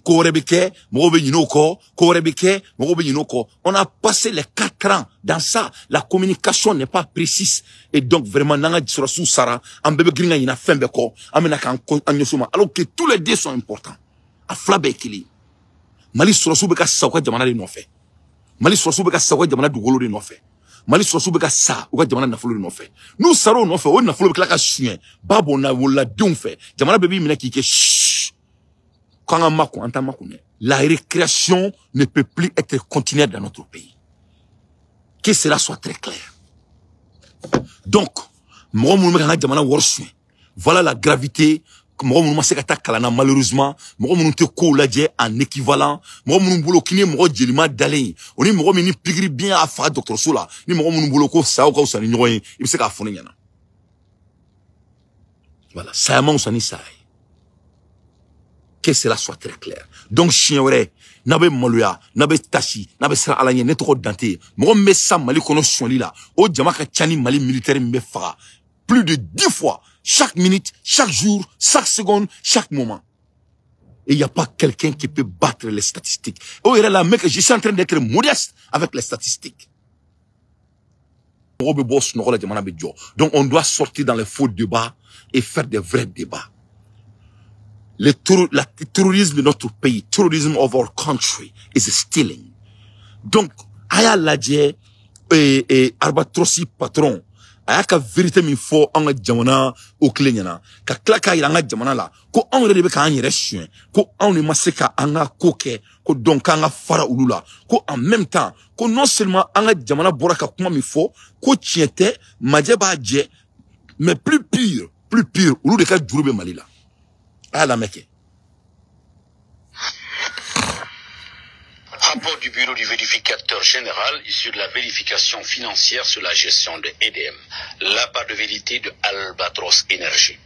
ko wɛrɛ bɛ kɛ, mɔgɔw bɛ ɲinɛ o kɔ, ko wɛrɛ bɛ kɛ, mɔgɔw bɛ ɲinɛ o kɔ. On a passé les 4 ans dans ça, la communication n'est pas précise et donc vraiment n'an ka sɔrɔsiw sara, an bɛɛ bɛ girin ka ɲinɛ fɛn bɛɛ kɔ, an bɛna k'an ɲɛsin o ma, alors que tous les deux sont importants, a fila bɛɛ ye kelen ye. Mali sɔrɔsiw bɛ ka sa u ka jamana de nɔfɛ. Mali sɔrɔsiw bɛ ka sa u ka jamana dugukolo de nɔfɛ. Mali sɔrɔsiw bɛ ka sa u ka jamana nafolo de nɔfɛ. N'u sara o nɔfɛ, o nafolo bɛ tila ka suɲɛ ba bɔ na wololadenw fɛ. Jamana bɛɛ b'i minɛ k'i kɛ chut. K'an ka makun, an t'an makun dɛ. La récréation ne peut plus être continuelle dans notre pays. Que cela soit très clair. Donc, mɔgɔ minnu bɛ k'an ka jamana wari suɲɛ, voilà la gravité. Mɔgɔ minnu ma se ka taa kalan na malheureusement, mɔgɔ minnu tɛ kow lajɛ en équivalent, mɔgɔ minnu bolo k'i ni mɔgɔ jelima dalen ye, o ni mɔgɔ min ni pikiri biɲɛ y'a faga dɔgɔtɔrɔso la, ni mɔgɔ minnu bolo ko sayaw ka fisa ni ɲɔgɔn ye, i bɛ se k'a fɔ ne ɲɛna. Voilà, saya man fisa ni saya ye. Que cela soit très clair. Donc siɲɛ wɛrɛ, n'a bɛ maloya, n'a bɛ tasi, n'a bɛ siran Ala ɲɛ, ne tɔgɔ Dante, mɔgɔ min bɛ sa Mali kɔnɔ sonyali la, o jama ka ca ni Mali militaire min bɛ faga plus de 10 fois chaque minute, chaque jour, chaque seconde, chaque moment. Et il n'y a pas quelqu'un qui peut battre les statistiques. Oh, il est là, mec, je suis en train d'être modeste avec les statistiques. Donc, on doit sortir dans les faux débats et faire des vrais débats. Le terrorisme de notre pays, terrorism of our country is stealing. Donc, aya lajɛ et Albatros patron, a y'a ka vérité min fɔ an ka jamana o tile ɲɛna, ka tila k'a yira an ka jamana la ko anw yɛrɛ de bɛ k'an yɛrɛ suɲɛ, ko anw de ma se ka an ka ko kɛ, ko donc k'an ka fara olu la, ko en même temps ko non seulement an ka jamana bɔra ka kuma min fɔ ko tiɲɛ tɛ, majɛ b'a jɛ, mais plus pire, olu de ka juru bɛ Mali la. A y'a lamɛn kɛ. Rapport du bureau du vérificateur général sur la vérification financière sur la gestion de EDM. La part de vérité de Albatros Énergie.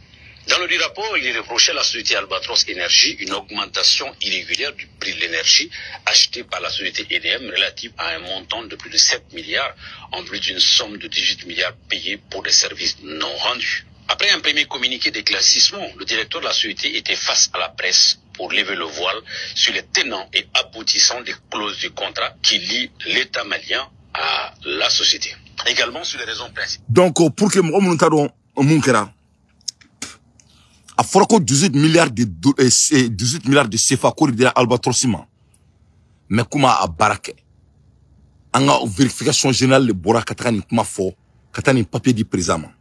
Dans le rapport, il est reproché à la société Albatros Énergie une augmentation irrégulière du prix de l'énergie achetée par la société EDM relative à un montant de plus de 7 milliards, en plus d'une somme de 18 milliards payés pour des services non rendus. Après un premier communiqué d'éclaircissement, le directeur de la société était face à la presse pour lever le voile sur les tenants et aboutissants des clauses du contrat qui lient l'État malien à la société. Également sur les raisons principales. Donc, pour que mon kɛra a fɔra ko 18 milliards de 18 milliards de CFA ko de dira Albatros ma, mais kuma a baara kɛ an ka vérification générale de bɔra ka taga nin kuma fɔ ka taa nin papier di président ma.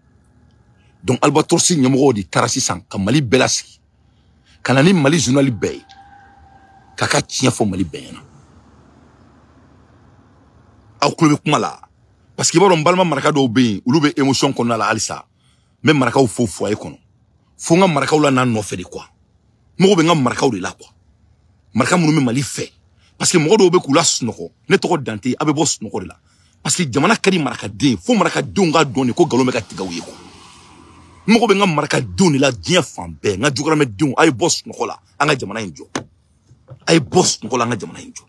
Donc Albatros ɲɛmɔgɔw de taara sisan ka Mali bɛɛ lasigi ka na ni Mali journal bɛɛ ye k'a ka tiɲɛ fɔ Mali bɛɛ ɲɛna. Aw tulo bɛ kuma la parce que i b'a dɔn n balima maraka dɔw bɛ yen, olu bɛ émotion kɔnɔna la halisa. N bɛ marakaw fo foyer kɔnɔ, fo n ka marakaw la n'a nɔfɛ de quoi. Mɔgɔw bɛ n ka marakaw de la quoi, maraka minnu bɛ Mali fɛ, parce que mɔgɔ dɔw bɛ k'u la sunɔgɔ. Ne tɔgɔ Dante, a bɛ bɔ sunɔgɔ de la parce que jamana ka di marakaden, fo marakadenw ka dɔn de ko nkalon bɛ ka tigɛ u ye quoi. Mɔgɔ bɛ n ka marakadenw de la diɲɛ fan bɛɛ, n ka juguramɛdenw, a ye bɔ sunɔgɔ la an ka jamana in jɔ, a ye bɔ sunɔgɔ la an ka jamana in jɔ.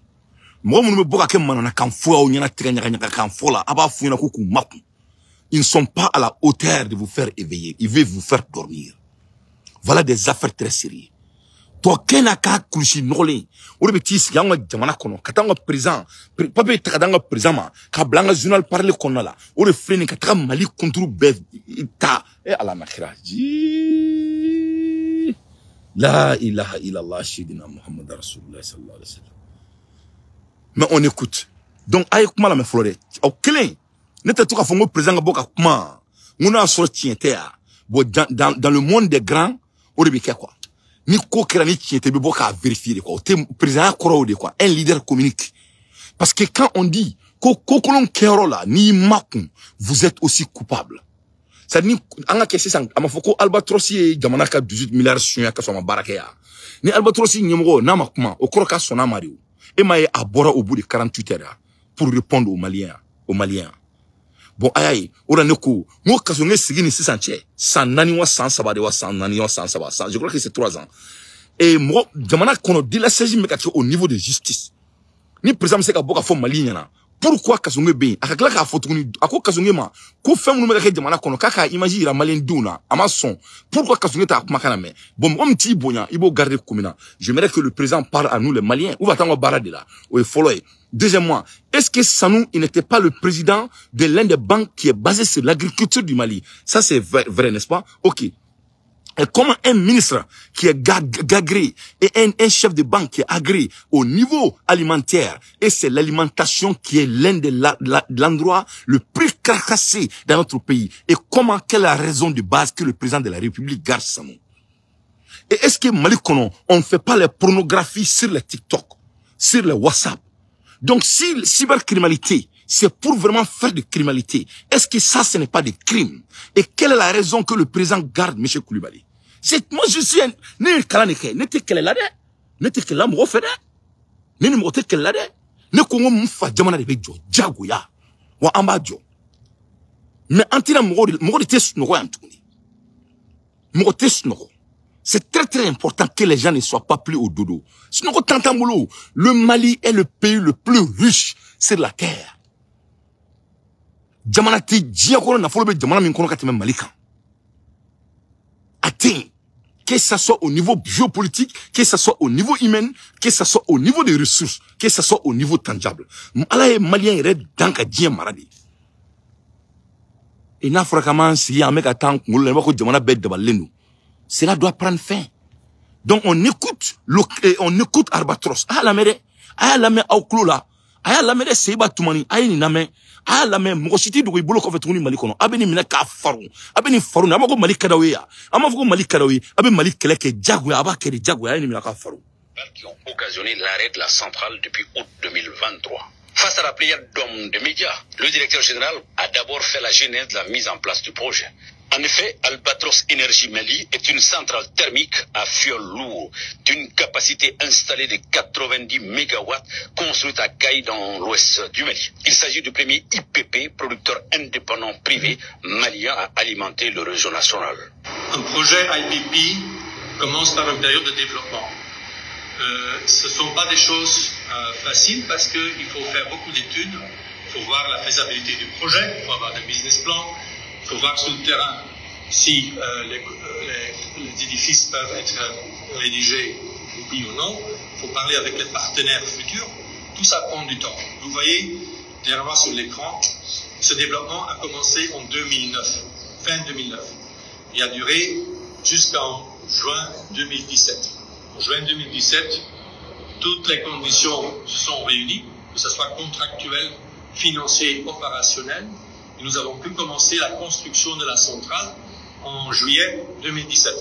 Mɔgɔ minnu bɛ bɔ ka kɛ mananakan fɔ aw ɲɛna tigɛ ɲaga ɲaga kan fɔ la, a b'a f'u ɲɛna ko k'u makun. Ils ne sont pas à la hauteur de vous faire éveiller, ils veulent vous faire dormir. Voilà des affaires très sérieuses. Tɔ kɛ n'a k'a kulusi nɔgɔlen, o de bɛ t'i sigi an ka jamana kɔnɔ ka taa an ka président papier ta ka d'an ka président ma ka bila an ka journal parler kɔnɔna la. O de filɛ nin ka taga Mali kunturu bɛɛ ta. E Ala na kira ji la ilaha illallah sidina Muhammad rasulullah sallallahu alaihi wasallam. Mais on écoute. Donc a ye kuma lamɛn fɔlɔ dɛ. Aw kelen ne tɛ to k'a fɔ n ko président ka bɔ ka kuma, n ko n'a y'a sɔrɔ tiɲɛ tɛ yan. Bon, dans le monde des grands, o de bɛ kɛ quoi. Ni ko kɛra ni tiɲɛ tɛ, i bɛ bɔ k'a vérifier de quoi. O tɛ président kɔrɔ o de quoi. Un leader communique. Parce que quand on dit ko ko kolon kɛyɔrɔ la n'i ma kun, vous êtes aussi coupable. C'est-à-dire an ka kɛ sisan, a ma fɔ ko Albatros ye jamana ka 18 milliards suɲɛ ka sɔrɔ a ma baara kɛ yan. Ni Albatros ɲɛmɔgɔ n'a ma kuma, o kɔrɔ k'a sɔnna a ma de o. E m'a ye a bɔra au bout de 48 heures pour répondre aux Maliens, aux Maliens. Bon, a y'a ye o la ne ko n ko kaso ne sigi ni sisan cɛ san 4 wa san 3 de wa san 4 wa san 3 san, je crois que c'est 3 ans. Et mɔgɔ jamana kɔnɔ délestage min bɛ ka kɛ au niveau de justice, ni président bɛ se ka bɔ ka fɔ Mali ɲɛna pourquoi Kassogué bɛ yen, a ka tila k'a fɔ tuguni a ko Kassogué ma ko fɛn minnu bɛ ka kɛ jamana kɔnɔ k'a ka image yira maliyɛn denw na, a ma sɔn. Pourquoi Kassogué t'a kumakan lamɛn? Bon, mɔgɔ min t'i bonya, i b'o garder kun min na. J'aimerais que le président parle à nous les Maliens, ou va taa an ka baara de la. O ye fɔlɔ ye. Deuxièmement, est-ce que Sanou, il n'était pas le président de l'un des banques qui est basée sur l'agriculture du Mali? Ça, c'est vrai, vrai, n'est-ce pas? Ok. Et comment un ministre qui est agréé et un chef de banque qui est agréé au niveau alimentaire, et c'est l'alimentation qui est l'un de l'endroit le plus cracassé dans notre pays. Et comment, quelle est la raison de base que le président de la République garde Sanou? Et est-ce que Mali kɔnɔ, on ne fait pas les pornographies sur les TikTok, sur les WhatsApp? Donc si cybercriminalité, c'est pour vraiment faire de criminalité, est-ce que ça, ce n'est pas des crimes? Et quelle est la raison que le président garde M. Koulibaly? C'est, moi, je suis un, ne kalan de kɛ, ne tɛ kɛlɛ la dɛ, ne tɛ kɛlɛ la mɔgɔ fɛ dɛ, ne ni mɔgɔ tɛ kɛlɛ la dɛ. Ne ko n ko n fa jamana de bɛ jɔ diyagoya, wa an b'a jɔ. Mais an tɛna mɔgɔ de tɛ sunɔgɔ yan tuguni. Mɔgɔ tɛ sunɔgɔ. C'est très très important que les gens ne soient pas plus au dodo. Sinon, tantan bolo, le Mali est le pays le plus riche sur la terre. Jamana tɛ diɲɛ kɔnɔ nafolo bɛ jamana min kɔnɔ ka tɛmɛ Mali kan. A tɛ yen. Que ça soit au niveau géopolitique, que ça soit au niveau humain, que ça soit au niveau des ressources, que ça soit au niveau tangible. Ala ye Malien yɛrɛ dan ka diɲɛ mara de. Et n'a fɔra k'an b'an sigi an bɛ ka taa an kunkolo la, i b'a fɔ ko jamana bɛɛ dabalilen don. Cela doit prendre fin. Donc on écoute on écoute Albatros. A y'a lamɛn dɛ. A y'a lamɛn aw tulo la. A y'a lamɛn dɛ Seyba Tumani. A ye nin lamɛn. A y'a lamɛn, mɔgɔ si t'i dogo i bolo kɔfɛ tuguni Mali kɔnɔ. A bɛ nin minɛ k'a faru. A bɛ nin faru. A b'a fɔ ko Mali ka d'aw ye yan. An b'a fɔ ko Mali ka d'aw ye. A bɛ Mali kɛlɛ kɛ diyagoya. A b'a kɛ de diyagoya. A ye nin minɛ k'a faru. Qui ont occasionné l'arrêt de la centrale depuis août 2023. Face à la pléiade d'hommes de médias, le directeur général a d'abord fait la genèse de la mise en place du projet. En effet, Albatros Énergie Mali est une centrale thermique à fioul lourd d'une capacité installée de 90 mégawatts construite à Kayes dans l'ouest du Mali. Il s'agit du premier IPP, producteur indépendant privé malien à alimenter le réseau national. Un projet IPP commence par une période de développement. Ce ne sont pas des choses faciles parce qu'il faut faire beaucoup d'études, il faut voir la faisabilité du projet, il faut avoir des business plans, il faut voir sur le terrain si les édifices peuvent être rédigés, oui ou non, il faut parler avec les partenaires futurs, tout ça prend du temps. Vous voyez derrière moi sur l'écran, ce développement a commencé en 2009, fin 2009. Il a duré jusqu'en juin 2017. En juin 2017, toutes les conditions se sont réunies, que ce soit contractuel, financier, opérationnel. Et nous avons pu commencer la construction de la centrale en juillet 2017.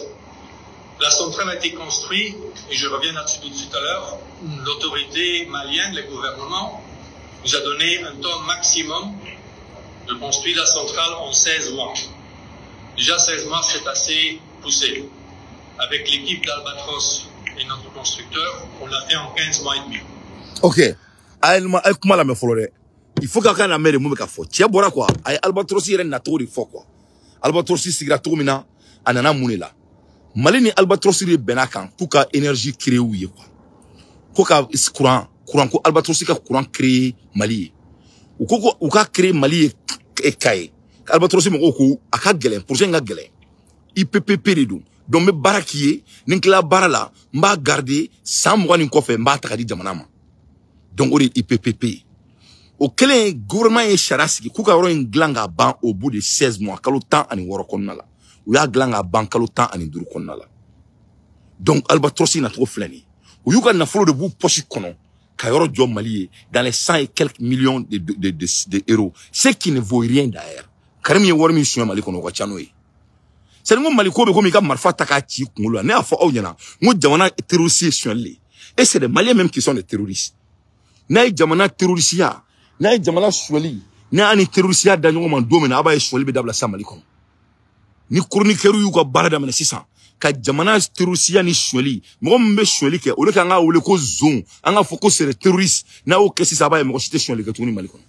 La centrale a été construite, et je reviens là-dessus tout à l'heure, l'autorité malienne, le gouvernement, nous a donné un temps maximum de construire la centrale en 16 mois. Déjà 16 mois, c'est assez poussé. Avec l'équipe d'Albatros et notre constructeur, on l'a fait en 15 mois et demi. Ok. Il faut qu'un amère de moume kafo. Tiens, bora quoi. Albatros yɛrɛ nacogo de fɔ quoi. Albatros sigira cogo min na, a nana mun de la. Mali ni Albatros de bɛnna kan k'u ka énergie créer u ye quoi. Ko ka courant ko Albatros ka courant créer Mali ye. U ko ko u ka créer Mali ye Kaye. Albatros mɔgɔw ko a ka gɛlɛn, projet in ka gɛlɛn. IPPP de don. Donc n bɛ baara k'i ye, ni n tilala baara la, n b'a garder san 20 nin kɔfɛ n b'a ta ka di jamana ma. Donc o de ye IPPP ye. O kɛlen gouvernement ye sariya sigi k'u ka yɔrɔ in dilan k'a ban au bout de 16 mois, kalo 16 kɔnɔna la. U y'a dilan k'a ban kalo 15 kɔnɔna la. Donc Albatros nacogo filɛ nin ye. U y'u ka nafolo de b'u poche kɔnɔ ka yɔrɔ jɔ Mali ye dans les 100 et quelques millions de euros. Ce qui ne vaut rien d'ailleurs. Karim ye wari min suɲɛ Mali kɔnɔ o ka ca n'o ye. C'est n ko Mali ko bɛ komi i ka marifa ta k'a ci i kunkolo la. Ne y'a fɔ aw ɲɛna n ko jamana terroriste ye suɲɛli de ye. Et c'est des Maliens même qui sont des terroristes. N'a ye jamana terrorisiya, n'a ye jamana suɲɛli, n'a ni terrorisiya da ɲɔgɔn ma don min na, a b'a ye suɲɛli bɛ dabila sisan Mali kɔnɔ. Ni chroniqueurs y'u ka baara daminɛ sisan ka jamana terrorisiya ni suɲɛli, mɔgɔ min bɛ suɲɛli kɛ, olu kan k'a wele ko zon, an k'a fɔ ko c'est des terroristes. N'a y'o kɛ sisan, a b'a ye mɔgɔ si tɛ suɲɛli kɛ tuguni Mali kɔnɔ.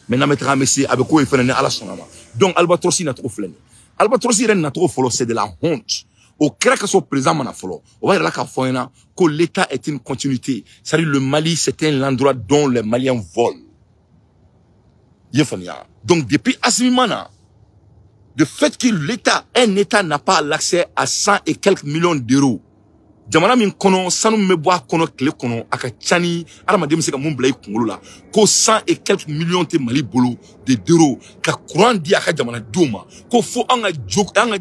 Mais n'an bɛ taga an bɛ se, a bɛ k'o ye fɛnɛ ni Ala sɔnna ma. Donc Albatros nacogo filɛ nin ye. Albatros yɛrɛ nacogo fɔlɔ, c'est de la honte. O kɛra ka sɔrɔ président mana fɔlɔ. O b'a yira la k'a fɔ ɲɛna ko l'État est une continuité. C'est-à-dire le Mali, c'est un endroit dont les Maliens volent. I ye faamuya? Donc depuis Assimi mana, le fait que l'État, un État n'a pas l'accès à 100 et quelques millions d'euros. Jamana min kɔnɔ sanu min bɛ bɔ a kɔnɔ tile kɔnɔ a ka ca ni adamaden bɛ se ka mun bila i kunkolo la ko 100 et quelques millions tɛ Mali bolo de d'euros ka courant di a ka jamanadenw ma ko fo an ka jo an ka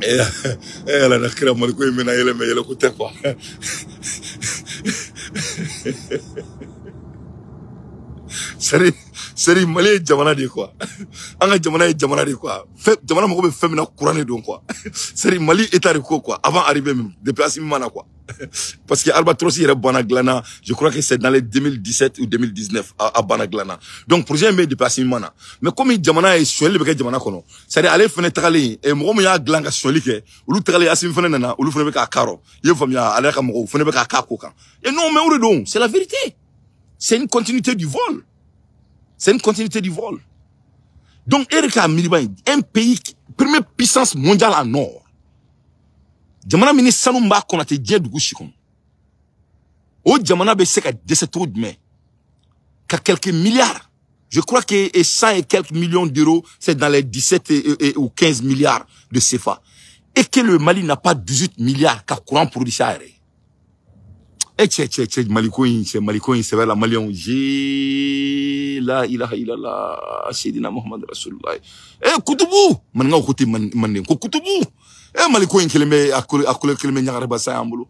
eh ala na kira Mali ko in bɛna yɛlɛ mɛ yɛlɛ ko tɛ quoi. Seri Mali ye jamana de ye quoi. An ka jamana ye jamana de ye quoi. Fɛn jamana mago bɛ fɛn min na courant de don quoi. Seri Mali état de ko quoi avant arriver même depuis Assimi mana quoi. Parce que Albatros yɛrɛ banna dilanna, je crois que c'est dans les 2017 ou 2019 a banna dilanna. Donc projet in bɛ depuis Assimi mana. Mais comme jamana ye suɲɛli bɛ kɛ jamana kɔnɔ, c'est-à-dire ale fɛnɛ tagalen mɔgɔ min y'a dilan ka suɲɛli kɛ, olu tagalen Assimi fɛnɛ nana, olu fɛnɛ bɛ k'a karɔ. I ye faamuya, ale ka mɔgɔw fɛnɛ bɛ k'a k'a ko kan. Et non mais o de don, c'est la vérité. C'est une continuité du vol. C'est une continuité du vol. Donc, Erika Miriba, un pays, première puissance mondiale en or. Jamana mini sanu mba kɔnɔ tɛ diɲɛ dugu si kɔnɔ. O jamana bɛ se ka dɛsɛ cogo jumɛn? Ka quelques milliards. Je crois que 100 et quelques millions d'euros, c'est dans les 17 ou 15 milliards de CFA. Et que le Mali n'a pas 18 milliards ka courant produit ça yɛrɛ. Eh cɛ cɛ cɛ Maliko in cɛ Maliko in sɛbɛ la Maliyɛnw jee la ilaha illallah Seydina Muhammad Rasulullah. Eh kutubu maninkaw ko ten manden ko kutubu. Eh Maliko in kelen bɛ a kolo kelen bɛ ɲagaraba sa y'an bolo.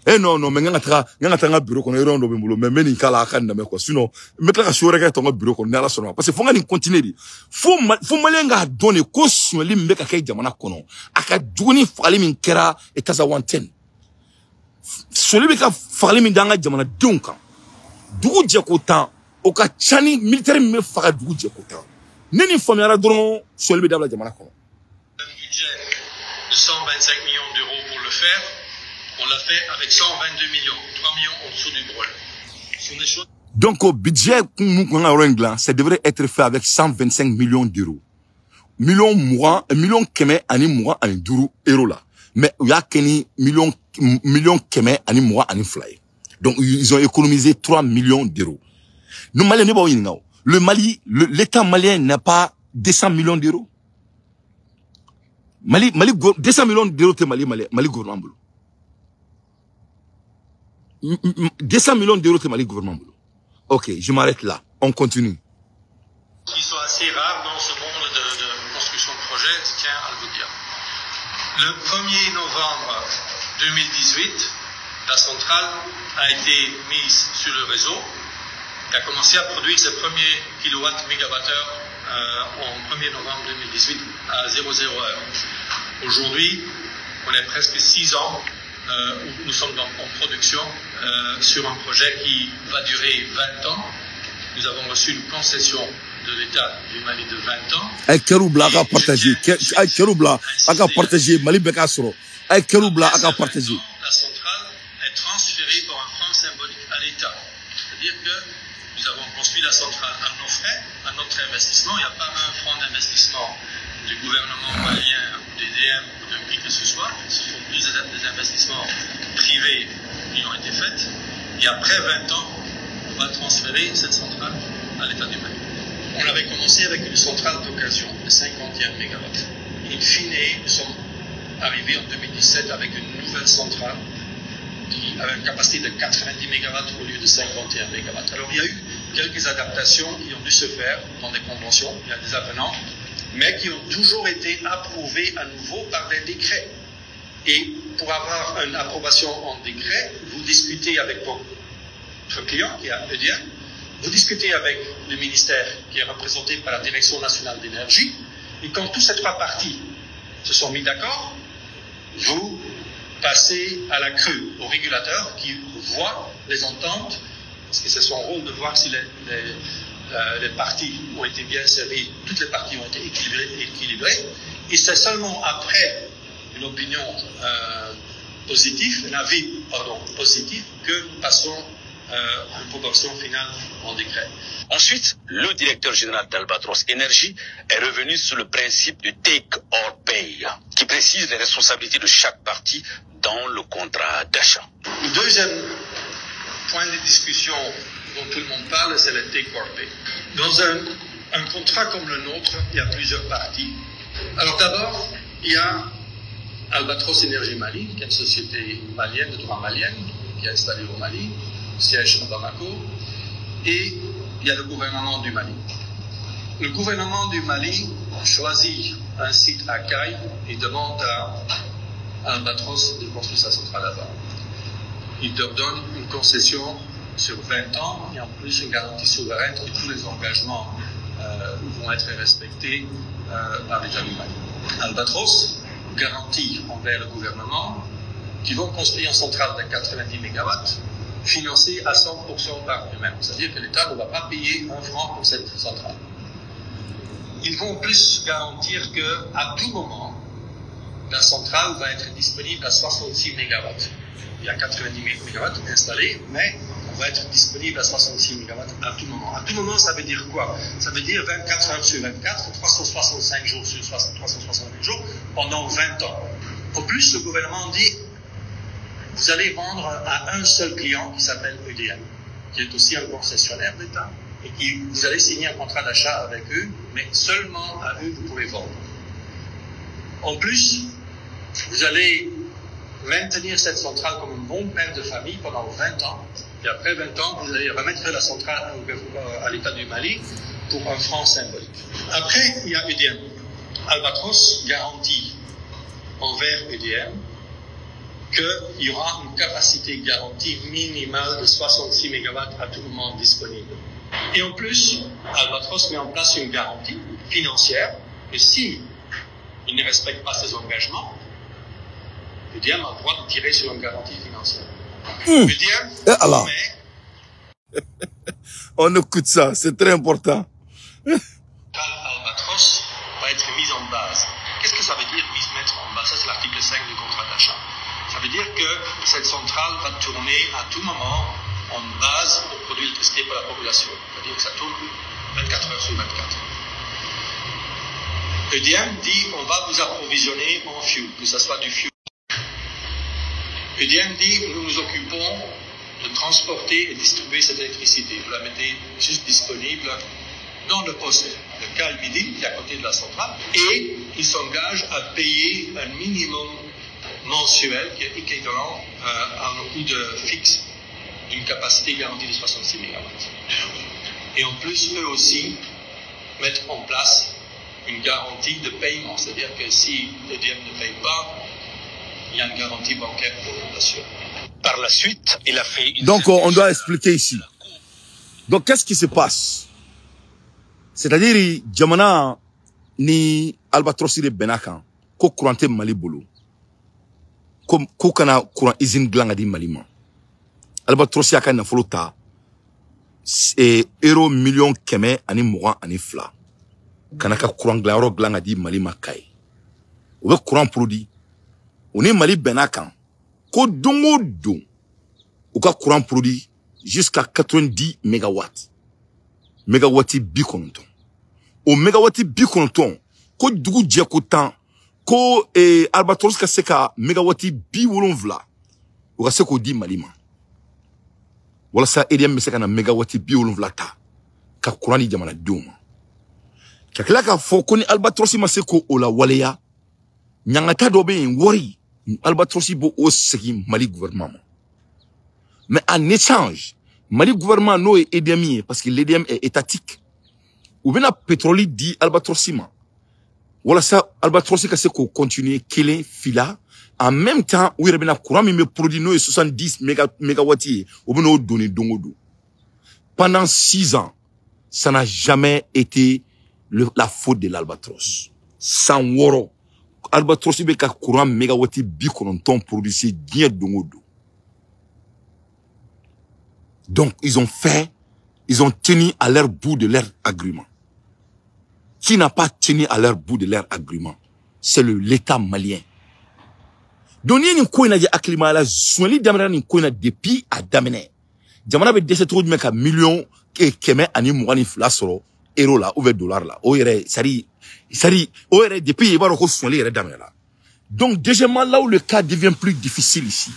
Eh non non mais n kan ka taga n ka bureau kɔnɔ yɔrɔ dɔ bɛ n bolo mais n bɛ nin k'a la a ka nin lamɛn quoi sinon n bɛ tila ka so wɛrɛ kɛ tɔ n ka bureau kɔnɔ ni Ala sɔnna ma parce que fo n ka nin continuer de fo Maliyɛn k'a dɔn de ko suɲɛli min bɛ ka kɛ jamana kɔnɔ a ka jugu ni fagali min kɛra Tazawanten. Soli bɛ ka fagali min da an ka jamanadenw kan dugu jɛko tan o ka ca ni militaire min bɛ faga dugu jɛko tan ne ni faamuyara dɔrɔn soli bɛ dabila jamana kɔnɔ. Un budget de 125 millions d'euros pour le faire, on l'a fait avec 122 millions, 3 millions en dessous du problème. Donc au budget ça devrait être fait avec 125 millions d'euros. Millions mugan, millions kɛmɛ ani mugan ani duuru euro la. Mais il y a kɛ ni millions kɛmɛ ani mugan ani fila ye. Donc ils ont économisé 3 millions d'euros. Nous Maliens, le Mali, l'État malien n'a pas 200 millions d'euros. Mali, 200 millions d'euros te Mali, Mali gouvernement bolo. 200 millions d'euros te Mali gouvernement bolo. Ok, je m'arrête là. On continue. Qui sont assez rares dans ce monde de construction de projets, je tiens à le vous dire. Le 1er novembre 2018, la centrale a été mise sur le réseau et a commencé à produire ses premiers kilowatts mégawattheure en 1er novembre 2018 à 00 heure. Aujourd'hui, on est presque 6 ans où nous sommes en production sur un projet qui va durer 20 ans. Nous avons reçu une concession de l'État du Mali de 20 ans. Ay cœur bla a partager, ay cœur bla a partager, Mali bɛɛ k'a sɔrɔ. Ay cœur bla a partager. La centrale est transférée pour un franc symbolique à l'État. C'est-à-dire que nous avons construit la centrale à nos frais, à notre investissement. Il n'y a pas un franc d'investissement du gouvernement malien ou des DM ou de qui que ce soit. Ce sont plus des investissements privés qui ont été faits. Et après 20 ans, on va transférer cette centrale à l'État du Mali. On avait commencé avec une centrale d'occasion de 51 MW. In fine, nous sommes arrivés en 2017 avec une nouvelle centrale qui avait une capacité de 90 MW au lieu de 51 MW. Alors il y a eu quelques adaptations qui ont dû se faire dans des conventions, il y a des avenants, mais qui ont toujours été approuvées à nouveau par des décrets. Et pour avoir une approbation en décret, vous discutez avec votre client qui est EDM, vous discutez avec le ministère qui est représenté par la Direction nationale d'énergie, et quand toutes ces trois parties se sont mis d'accord, vous passez à la CRE, au régulateur qui voit les ententes, parce que c'est son rôle de voir si les parties ont été bien servies, toutes les parties ont été équilibrées, et c'est seulement après une opinion positive, un avis pardon, positif, que nous passons à une proportion finale en décret. Ensuite, le directeur général d'Albatros Energy est revenu sur le principe du take or pay, qui précise les responsabilités de chaque partie dans le contrat d'achat. Le deuxième point de discussion dont tout le monde parle, c'est le take or pay. Dans un contrat comme le nôtre, il y a plusieurs parties. Alors d'abord, il y a Albatros Energy Mali, qui est une société malienne, de droit malienne, qui est installée au Mali, siège à Bamako, et il y a le gouvernement du Mali. Le gouvernement du Mali choisit un site à Kayes et demande à Albatros de construire sa centrale là-bas. Il leur donne une concession sur 20 ans et en plus une garantie souveraine que tous les engagements vont être respectés par l'État du Mali. Albatros garantit envers le gouvernement qu'ils vont construire une centrale de 90 MW financée à 100% par eux-mêmes. C'est-à-dire que l'État ne va pas payer un franc pour cette centrale. Ils vont en plus garantir qu'à tout moment, la centrale va être disponible à 66 MW. Il y a 90 MW installés, mais on va être disponible à 66 MW à tout moment. À tout moment, ça veut dire quoi? Ça veut dire 24 heures sur 24, 365 jours sur 365 jours, pendant 20 ans. En plus, le gouvernement dit, vous allez vendre à un seul client qui s'appelle EDM, qui est aussi un concessionnaire d'État, et qui, vous allez signer un contrat d'achat avec eux, mais seulement à eux vous pouvez vendre. En plus, vous allez maintenir cette centrale comme un bon père de famille pendant 20 ans, et après 20 ans, vous allez remettre la centrale à l'État du Mali pour un franc symbolique. Après, il y a EDM. Albatros garantit envers EDM qu'il y aura une capacité garantie minimale de 66 MW à tout moment disponible. Et en plus, Albatros met en place une garantie financière que si il ne respecte pas ses engagements, EDM a le droit de tirer sur une garantie financière. EDM met... On écoute ça, c'est très important. Albatros va être mise en base. Qu'est-ce que ça veut dire mettre en base? Ça, c'est l'article 5 du contrat d'achat. Ça veut dire que cette centrale va tourner à tout moment en base pour produire l'électricité pour la population. C'est-à-dire que ça tourne 24 heures sur 24. EDM dit on va vous approvisionner en fuel, que ce soit du fuel. EDM dit nous nous occupons de transporter et distribuer cette électricité. Vous la mettez juste disponible dans le poste de Calmidi, qui est à côté de la centrale, et ils s'engagent à payer un minimum mensuel qui est équivalent à un coût de fixe d'une capacité garantie de 66 MW. Et en plus, eux aussi mettent en place une garantie de paiement, c'est-à-dire que si EDM ne paye pas, il y a une garantie bancaire pour l'assurer. Par la suite, il a fait une... Donc, on doit expliquer ici. Donc, qu'est-ce qui se passe? C'est-à-dire, jamana ni Albatros de Benakan, ko courant tɛ Mali bolo, ko kana courant usine dilan ka di Mali ma. Albatros y'a ka nafolo ta euro 122 000 kana ka courant dilan yɔrɔ dilan ka di Mali ma Kayi. O bɛ courant produit. O ni Mali bɛnna kan ko don o don u ka courant produit jusqu'à 90 mégawatts. Mégawatt 90. O mégawatt 90 ko dugu jɛ ko tan ko Albatros ka se ka mégawatt 70 u ka se k'o di Mali ma. Walasa EDM bɛ se ka na mégawatt 70 ta ka courant di jamanadenw ma. Ka tila k'a fɔ ko ni Albatros ma se k'o lawaleya, ɲangata dɔ bɛ yen, wari Albatros b'o o segin Mali gouvernement ma. Mais en échange, Mali gouvernement n'o ye EDM ye, parce que l'EDM est étatique, u bɛna pétrole di Albatros ma walasa Albatros ka se k'o continuer kelen fila. En même temps, u yɛrɛ bɛna courant min bɛ produit, n'o ye 70 mégawatts ye, u bɛna o doni don o don. Pendant 6 ans, ça n'a jamais été la faute de l'Albatros. San 6, Albatros bɛ ka courant mégawatt 90 produire diɲɛ don o don. Donc, ils ont tenu à leur bout de leur agrément. Qui n'a pas tenu à leur bout de leur agrément? C'est l'État malien. Donc, ni ko in lajɛ hakilima la, sonyali daminɛna nin ko in na depuis a daminɛ. Jamana bɛ dɛsɛ cogo jumɛn ka 122 000 sɔrɔ euro la ou bien dollar la? O yɛrɛ, c'est-à-dire o yɛrɛ, depuis i b'a dɔn ko sonyali yɛrɛ daminɛna. Donc, deuxièmement, là où le cas devient plus difficile ici,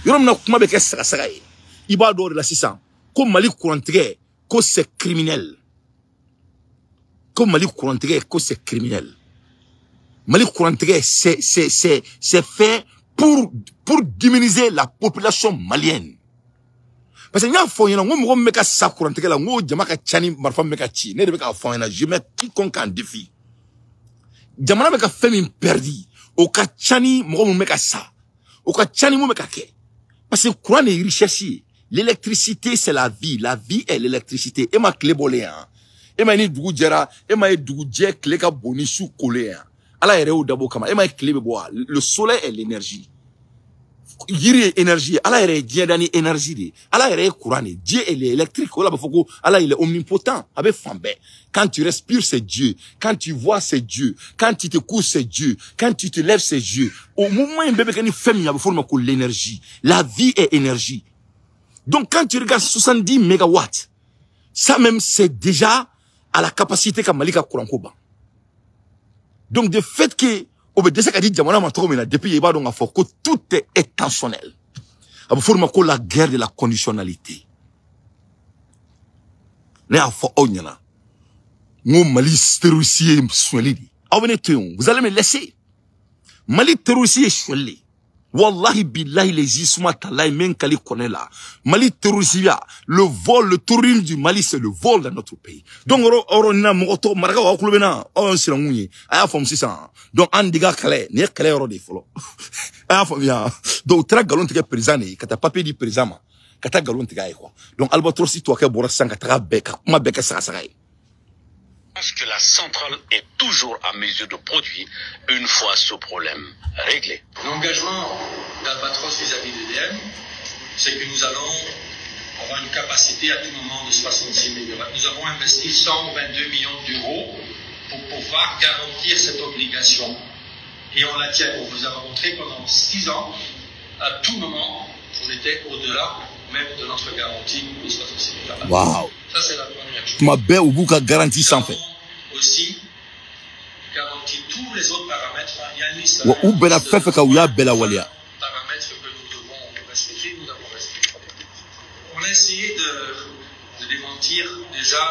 yɔrɔ min na kuma bɛ kɛ sagasaga ye, i b'a dɔn o de la sisan ko Mali kurantigɛ ko c'est criminel. Ko Mali kurantigɛ ko c'est criminel. Mali kurantigɛ, c'est fait pour diminuer la population malienne. Parce que n y'a fɔ ɲɛna n ko mɔgɔ min bɛ ka sa kurantigɛ la, n ko jama ka ca ni marifa min bɛ ka ci. Ne de bɛ k'a fɔ ɲɛna, je mets quiconque en défi. Jamana bɛ ka fɛn min perdi, o ka ca ni mɔgɔ min bɛ ka sa, o ka ca ni mun bɛ ka kɛ. Parce que courant de ye richesse ye. L'électricité, c'est la vie. La vie est l'électricité. E ma tile bɔlen yan, e ma ye ni dugu jɛra, e ma ye dugu jɛ tile ka bon ni su kolen yan. Ala yɛrɛ y'o dabɔ o kama. E ma ye tile bɛ bɔ wa? Le soleil est l'énergie. Yiri ye énergie ye. Ala yɛrɛ ye diɲɛ da ni énergie de ye. Ala yɛrɛ ye courant de ye. Dieu est électrique. O la b'a fɔ ko Ala, il est omnipotent, a bɛ fan bɛɛ. Quand tu respires, c'est Dieu. Quand tu vois, c'est Dieu. Quand tu te couches, c'est Dieu. Quand tu te lèves, c'est Dieu. O mouvement in bɛɛ bɛ kɛ ni fɛn min ye, a bɛ fɔ o ma ko l'énergie. La vie est énergie. Donc quand tu regardes 70 mégawatts, ça même, c'est déjà à la capacité ka Mali ka courant ko ban. Donc de fait que o bɛ dɛsɛ ka di jamana ma cogo min na, depuis i b'a dɔn k'a fɔ ko tout est intentionnel. A bɛ fɔ o de ma ko la guerre de la conditionnalité. Ne y'a fɔ aw ɲɛna n ko Mali terroriste ye sonyali de ye. Aw bɛ ne to yen, vous allez me laisser. Mali terroriste ye sonyali de ye. Wallahi billahi les isma talahi men kali kɔnɛ la. Mali terroriste ya, le vol, le terrorisme du Mali, c'est le vol dans notre pays. Donc yɔrɔ nin na, mɔgɔ tɔ marakaw, aw kulo bɛ na, aw ye sinankun ye. A y'a faamu sisan. Donc an diga kɛlɛ, nin ye kɛlɛ yɔrɔ de ye fɔlɔ. A y'a faamuya. Donc u taara nkalon tigɛ président de ye, ka taa papier di président ma, ka taa nkalon tigɛ a ye quoi. Donc Albatros tubabukɛ bɔra sisan ka taga bɛɛ ka kuma bɛɛ kɛ sagasaga ye. Que la centrale est toujours à mesure de produire une fois ce problème réglé. L'engagement d'Albatros vis-à-vis d'EDM, c'est que nous allons avoir une capacité à tout moment de 66 MW. Nous avons investi 122 millions d'euros pour pouvoir garantir cette obligation. Et on la tient. On vous a montré pendant 6 ans, à tout moment, on était au-delà. même de notre garantie de 66 mégawatts. Waouh. Ça, c'est la première chose. Tuma bɛɛ u b'u ka garantie sanfɛ. Aussi garanti tous les autres paramètres. Il y a une liste. Wa u bɛnna fɛn fɛn kan, u y'a bɛɛ lawaleya. Paramètres que nous devons respecter, nous avons respecté. On a essayé de démentir déjà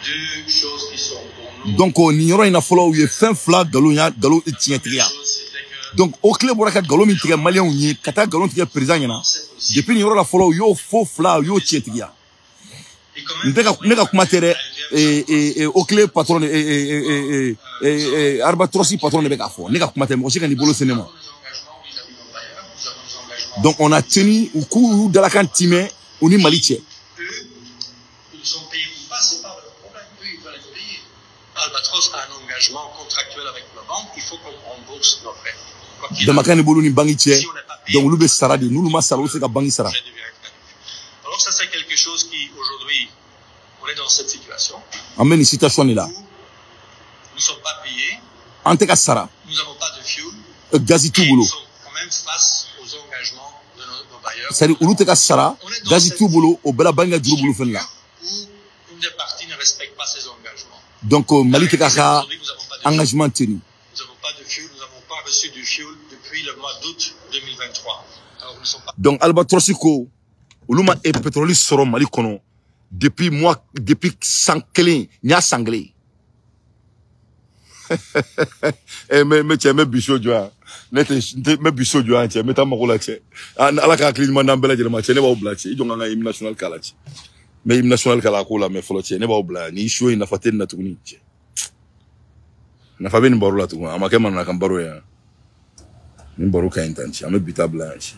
deux choses qui sont pour nous. Donc nin yɔrɔ in na fɔlɔ, u ye fɛn fila nkalon ya nkalon tiɲɛtigiya. Donc o tile bɔra ka nkalon min tigɛ maliyɛnw ye ka taa nkalon tigɛ président ɲɛna, depuis nin yɔrɔ la fɔlɔ, u y'o fo fila, u y'o tiɲɛtigiya. N tɛ ka ne ka kuma tɛ dɛ, o tile patron de Albatros patron de bɛ k'a fɔ, ne ka kuma tɛ, mɔgɔ si ka n'i bolo se ne ma. Donc on a tenu u k'u y'u dalakan timɛ u ni Mali cɛ. Ils sont payés ou pas, c'est pas leur problème. Eux, ils veulent être payés. Albatros a un engagement contractuel avec la banque, il faut qu'on rembourse nos frais. Damakan ni bolo ni banque cɛ, donc olu bɛ sara de, n'olu ma sara, olu tɛ se ka banque sara. Alors ça, c'est quelque chose qui, aujourd'hui, on est dans cette situation. An bɛ nin situation de la. Nous ne sommes pas payés. An tɛ ka sara. Nous n'avons pas de fuel. Gazi t'u bolo. Nous sommes quand même face aux engagements de nos bailleurs. C'est-à-dire olu tɛ ka sara, gazi t'u bolo, o bɛɛ la banque ka juru b'olu fɛnɛ la. Où une des parties ne respecte pas ses engagements. Donc Mali tɛ k'a ka engagement tenu. Nous n'avons pas de fuel, nous n'avons pas reçu du fuel depuis le mois d'août 2023. Alors, nous ne sommes pas. Donc Albatros ko olu ma pétrole sɔrɔ Mali kɔnɔ depuis mois, depuis san kelen, n y'a san kelen. Eh mais cɛ, n bɛ bi so jɔ yan, ne tɛ n bɛ bi so jɔ yan cɛ, n bɛ taa mago la cɛ. Ala ka hakili ɲuman d'an bɛɛ lajɛlen ma cɛ, ne b'aw bila cɛ, i jɔ n ka hymne national k'a la cɛ, n bɛ hymne national k'a la ko la mɛ fɔlɔ cɛ, ne b'aw bila yan, ni so in nafa tɛ nin na tuguni cɛ, nafa bɛ nin baro la tuguni, a ma kɛ mananakan baro ye yan, nin baro ka ɲi tan cɛ, an bɛ bi ta bila yan cɛ.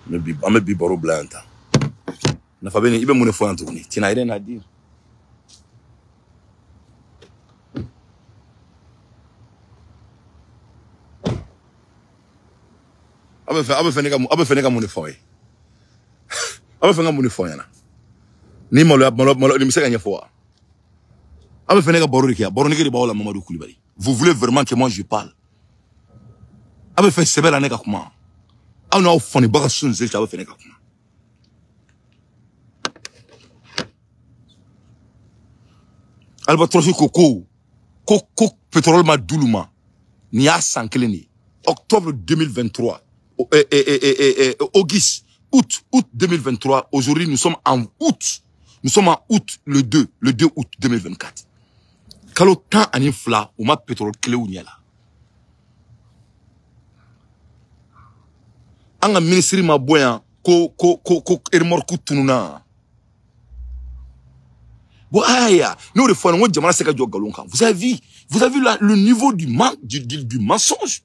An bɛ bi baro bila yan tan, nafa bɛ nin, i bɛ mun de fɔ yan tuguni? Tu n'as rien à dire. Aw bɛ fɛ ne ka mun de fɔ aw ye? Aw bɛ fɛ n ka mun de fɔ aw ɲɛna? Ni maloya malo malo nin bɛ se ka ɲɛfɔ wa? Aw bɛ fɛ ne ka baro de kɛ, baro nege de b'aw la. Mamadu Kulibali, vous voulez vraiment que moi je parle? Aw bɛ fɛ sɛbɛ la ne ka kuma? Aw n'aw fɔnibaga sun cɛ, aw bɛ fɛ ne ka kuma? Albatros ko pétrole ma d'olu ma, nin y'a san kelen de ye, octobre 2023, auguste, août 2023. Aujourd'hui, nous sommes en août, nous sommes en août, le 2 août 2024, kalo 12, u ma pétrole kelen u ɲɛ la. An ka ministre ma bɔ yan ko remorque tununa. Bon, aïe, nous, de fois, nous, jamana se ka jɔ nkalon kan. Vous avez vu là, le niveau du mensonge.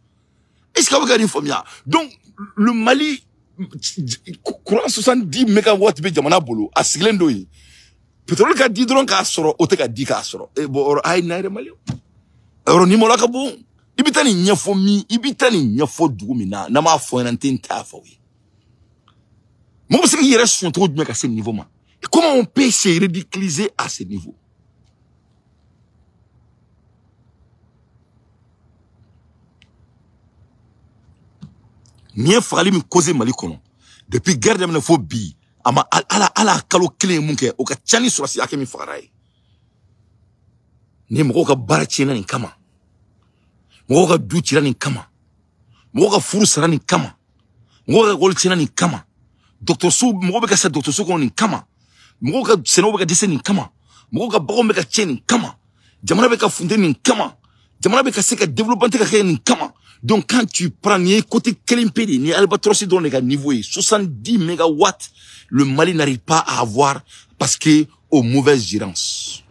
Est-ce que vous avez faamuya? Donc, le Mali, courant 70 mégawatts bɛ jamana bolo, a sigilen don yen. Pétrole ka di dɔrɔn k'a sɔrɔ, o tɛ ka di k'a sɔrɔ. Eh, bon, a ye na yɛrɛ Mali. Yɔrɔ ni maloya ka bon. I bɛ taa nin ɲɛfɔ min, i bɛ taa nin ɲɛfɔ dugu min na, n'an m'a fɔ ɲɛna, n tɛ n t'a fɔ aw ye. Mɔgɔ bɛ se k'i yɛrɛ sɔn cogo jumɛn ka se nin niveau ma? Comment on peut se ridiculiser à ce niveau? Nin ye fagali min causé Mali kɔnɔ depuis guerre daminɛ fo bi, a ma ala ala kalo kelen ye mun kɛ, o ka ca ni sɔrɔsi hakɛ min fagara ye. Ni mɔgɔw ka baara tiɲɛna nin kama, mɔgɔw ka du cira nin kama, mɔgɔw ka furu sara nin kama, mɔgɔw ka ekɔli tiɲɛna nin kama, dɔgɔtɔrɔso mɔgɔw bɛ ka sa dɔgɔtɔrɔso kɔnɔ nin kama, mɔgɔw ka sɛnɛw bɛ ka dɛsɛ nin kama, mɔgɔw ka baganw bɛ ka tiɲɛ nin kama, jamana bɛ ka funteni nin kama, jamana bɛ ka se ka développement tɛ ka kɛ nin kama. Donc quand tu prends nin ye côté kelen pe de, nin ye Albatros dɔrɔn de ka niveau ye, 70 mégawatts, le Mali n'arrive pas à avoir parce que aux mauvaises gérance.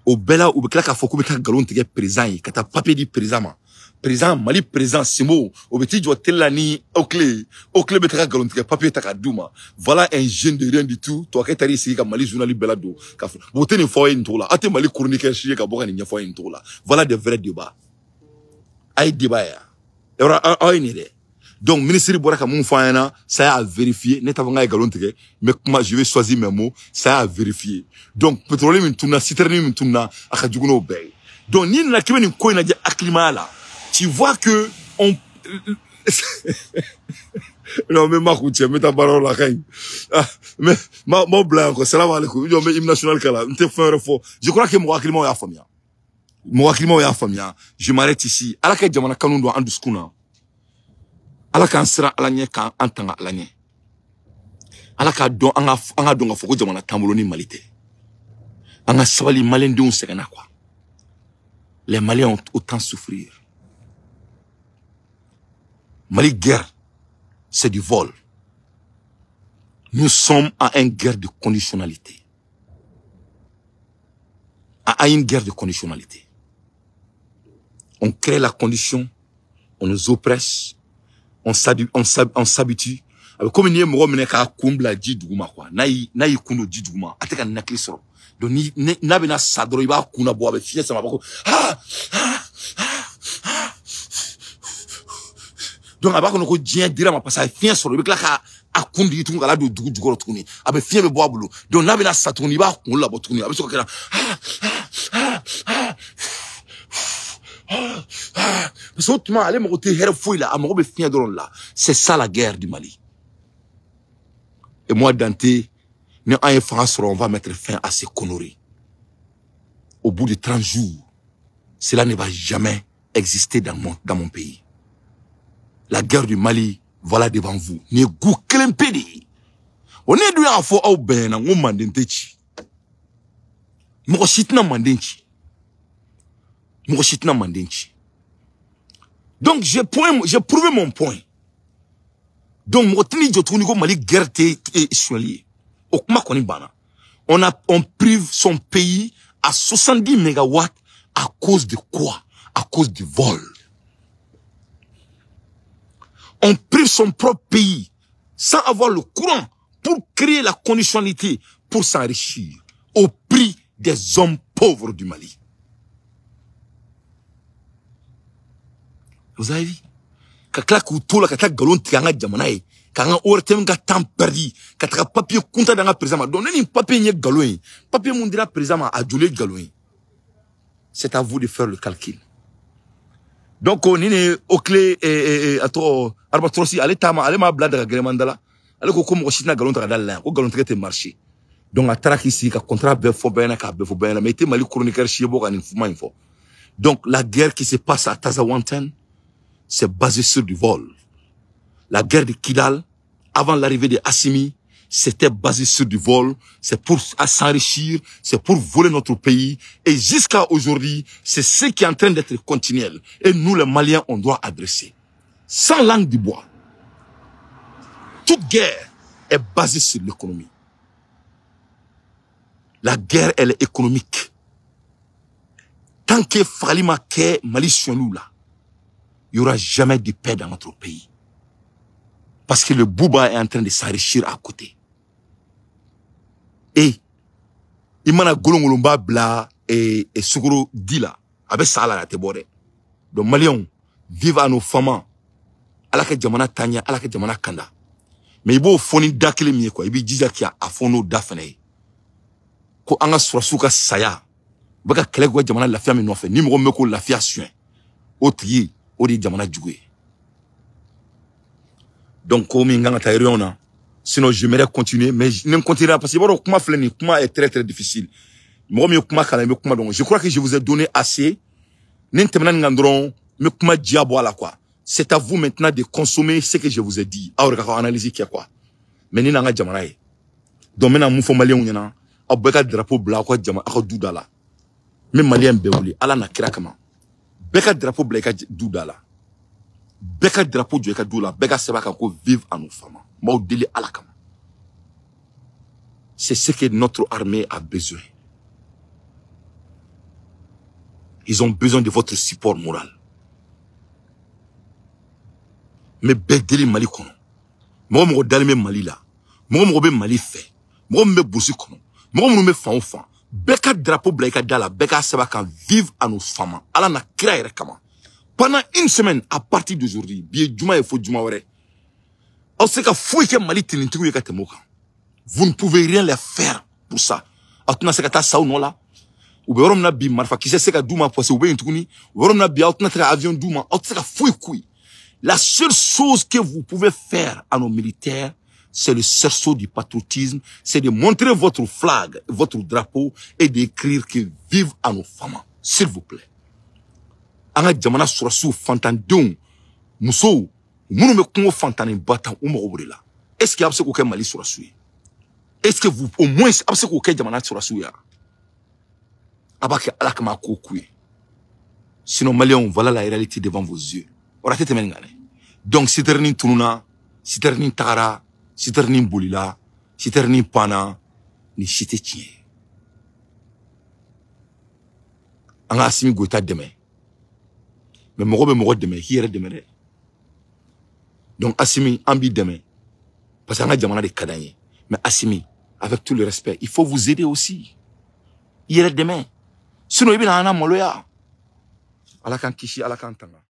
O bɛɛ la, u bɛ tila k'a fɔ k'u bɛ taa nkalon tigɛ président ye, ka taa papier di président ma. Président Mali, président Simo, o bɛ t'i jɔ télé la ni o clé, o clé bɛ taga nkalon tigɛ papier ta k'a d'u ma. Voilà un jeune de rien du tout, tubabukɛ taar'i sigi ka Mali journal bɛɛ ladon ka fɔ o tɛ nin fɔ aw ye nin cogo la, aw tɛ Mali chroniqueur si ye ka bɔ ka nin ɲɛfɔ aw ye nin cogo la. Voilà des vrais débats. A ye débat ye yɔrɔ aw ye nin dɛ. Donc ministre bɔra ka mun fɔ an ɲɛna, ça y'a vérifier. Ne t'a fɔ n k'a ye nkalon tigɛ, mais kuma, je vais choisir mes mots, ça y'a vérifier. Donc pétrole min tununa, citerne min tununa, a ka jugu n'o bɛɛ ye. Donc n'i nana k'i bɛ nin ko in lajɛ hakilimaya la, tu vois que on Non, mais ma kuncɛ, n bɛ taa baarayɔrɔ la, a ka ɲi. Ah, mais ma m'aw bila yan quoi. Salam alaikum. I jɔ, n bɛ hymne national k'a la, n tɛ fɛn wɛrɛ fɔ. Je crois que mɔgɔ hakilimaw y'a faamuya. Mɔgɔ hakilimaw y'a faamuya. Je m'arrête ici. Ala ka jamana kanu don an dusukun na. Ala k'an siran Ala ɲɛ, k'an tanga Ala ɲɛ. Ala k'a dɔn, an ka dɔn k'a fɔ ko jamana t'an bolo ni Mali tɛ. An ka sabali, maliyɛndenw sɛgɛnna quoi. Les Maliens ont autant souffrir. Mali guerre, c'est du vol. Nous sommes à une guerre de conditionnalité. À une guerre de conditionnalité. On crée la condition, on nous oppresse, on s'habitue. Comme ni ye mɔgɔ minɛ k'a kun bila ji duguma quoi, n'a y'i kun don ji duguma, a tɛ ka ninakili sɔrɔ. Donc ni n'a bɛna sa dɔrɔn, i b'a kun labɔ, a bɛ fiɲɛ sama, a b'a ko ah ah ah. Donc a b'a kɔnɔ ko diɲɛ dira ma parce que a ye fiɲɛ sɔrɔ. I bɛ tila k'a a kun digi tuguni, k'a ladon dugu jukɔrɔ tuguni, a bɛ fiɲɛ bɛ bɔ a bolo. Donc n'a bɛna sa tuguni, i b'a kun labɔ tuguni, a bɛ sɔrɔ ka kɛ ah ah ah ah, parce que o tuma ale mago tɛ hɛrɛ foyi la, a mago bɛ fiɲɛ dɔrɔn de la. C'est ça la guerre du Mali. Et moi, Dante, ni an ye fanga sɔrɔ, on va mettre fin à ces conneries. Au bout de 30 jours, cela ne va jamais exister dans mon pays. La guerre du Mali, voilà devant vous. Ni ye gu kelen pe de ye. O ne dun y'a fɔ aw bɛɛ ɲɛna n ko manden tɛ ci. Mɔgɔ si tɛna manden ci. Mɔgɔ si tɛna manden ci. Donc j'ai prouvé mon point. Donc mɔgɔ tɛn'i jɔ tuguni ko Mali guerre tɛ sonyali ye. O kuma kɔni banna. On prive son pays à 70 mégawatts à cause de quoi? À cause du vol. On prive son propre pays sans avoir le courant pour créer la conditionnalité pour s'enrichir au prix des hommes pauvres du Mali. Vous avez vu? Ka tila k'u to la ka taa nkalon tigɛ an ka jamana ye, k'an ka ORTM ka temps perdu ka taga papier kunta d'an ka président ma. Donc ne nin papier in ye nkalon ye, papier mun dira président ma, a joli ye nkalon ye. C'est à vous de faire le calcul. Donc ni ne o clé a tɔgɔ Albatros, ale taama, ale m'a bila daga gɛlɛman da la. Ale ko ko mɔgɔ si tɛna nkalon ta ka d'ale la yan, ko nkalon tigɛ tɛ marché. Donc a taara k'i sigi ka contrat bɛɛ fɔ bɛɛ ɲɛna, k'a bɛɛ fɔ bɛɛ ɲɛna, mais i tɛ Mali chroniqueur si ye bɔ ka nin kuma in fɔ. Donc la guerre qui se passe à Tazawanten, c'est basé sur du vol. La guerre de Kidal, avant l'arrivée de Assimi, c'était basé sur du vol. C'est pour s'enrichir, c'est pour voler notre pays. Et jusqu'à aujourd'hui, c'est ce qui est en train d'être continuel. Et nous, les Maliens, on doit adresser. Sans langue du bois. Toute guerre est basée sur l'économie. La guerre, elle est économique. Tant que fagali ma kɛ Mali sonyaliw la, il n'y aura jamais de paix dans notre pays. Parce que le Bouba est en train de s'enrichir à côté. Et i mana golongolonba bila e sukaro di la, a bɛ sa la, a tɛ bɔ dɛ. Donc Maliens, vive à nos femmes. Ala ka jamana taa ɲɛ, Ala ka jamana kanda. Mais i b'o fɔ ni da kelen min ye quoi, i b'i jija k'a fɔ n'o da fana ye. Ko an ka sɔrɔsiw ka saya, u bɛ ka kɛlɛ k'u ka jamana lafiya min nɔfɛ, ni mɔgɔ min bɛ k'o lafiya suɲɛ, o tigi, o de ye jamana jugu ye. Donc ko min kan ka taa réunion na, sinon j'aimerais continuer, mais ne continuera parce que i b'a dɔn kuma filɛ nin, kuma est très très difficile. Mɔgɔ min ye kuma kalan, i bɛ kuma dɔn. Je crois que je vous ai donné assez. Ni n tɛmɛna nin kan dɔrɔn, n bɛ kuma diya bɔ a la quoi. C'est à vous maintenant de consommer ce que je vous ai dit. Aw yɛrɛ ka analyse kɛ quoi. Mais ni n'an ka jamana ye. Donc n bɛna mun fɔ maliyɛnw ɲɛna? Aw bɛɛ ka drapeau bila aw ka jama, aw ka du da la. N bɛ maliyɛn bɛɛ wele Ala na kira kama. Bɛɛ ka drapeau bila i ka du da la. Bɛɛ ka drapeau jɔ i ka du la. Bɛɛ ka sɛbɛn a kan ko vive à nos femmes. N b'aw deli Ala kama. C'est ce que notre armée a besoin. Ils ont besoin de votre support moral. Mais bɛɛ deli Mali kɔnɔ. Mɔgɔ mɔgɔ dalen bɛ Mali la. Mɔgɔ mɔgɔ bɛ Mali fɛ. Mɔgɔ min bɛ burusi kɔnɔ. Mɔgɔ minnu bɛ fan o fan. Bɛɛ ka drapeau bila i ka da la. Bɛɛ k'a sɛbɛn a kan vive à nos femmes. Ala na kira yɛrɛ kama. Pendant une semaine, à partir d'aujourd'hui, bi ye juma ye fo juma wɛrɛ. Aw tɛ se ka foyi kɛ Mali tenitigiw ye ka tɛmɛ o kan. Vous ne pouvez rien les faire pour ça. Aw tɛna se ka taa sa u nɔ la. U bɛ yɔrɔ min na bi, marifakisɛ se ka d'u ma parce que u bɛ yen tuguni. U bɛ yɔrɔ min na bi, aw tɛna se ka avion d'u ma. Aw tɛ se ka foyi k'u ye. La seule chose que vous pouvez faire à nos militaires, c'est le cerceau du patriotisme, c'est de montrer votre flag, votre drapeau et d'écrire que vive à nos femmes, s'il vous plaît. An ka jamana sɔrɔsiw fantandenw, musow minnu bɛ kungo fantanen ba tan, u mago b'o de la. Est-ce que a bɛ se k'o kɛ Mali sɔrɔsiw ye? Est-ce que vous, au moins, a bɛ se k'o kɛ jamana sɔrɔsiw ye? A b'a kɛ Ala kama, a k'o k'u ye. Sinon, Maliens, voilà la réalité devant vos yeux. O tɛ tɛmɛ nin kan dɛ. Donc citerne tununa, citerne tagara, citerne bolila, citerne panna, nin si tɛ tiɲɛ ye. An ka Assimi Goïta dɛmɛ. Mais mɔgɔ bɛ mɔgɔ dɛmɛ, k'i yɛrɛ dɛmɛ dɛ. Donc Assimi, an b'i dɛmɛ parce que an ka jamana de ka d'an ye. Mais Assimi, avec tout le respect, il faut vous aider aussi. I yɛrɛ dɛmɛ, sinon i bɛna an maloya. Ala k'an kisi, Ala k'an tanga.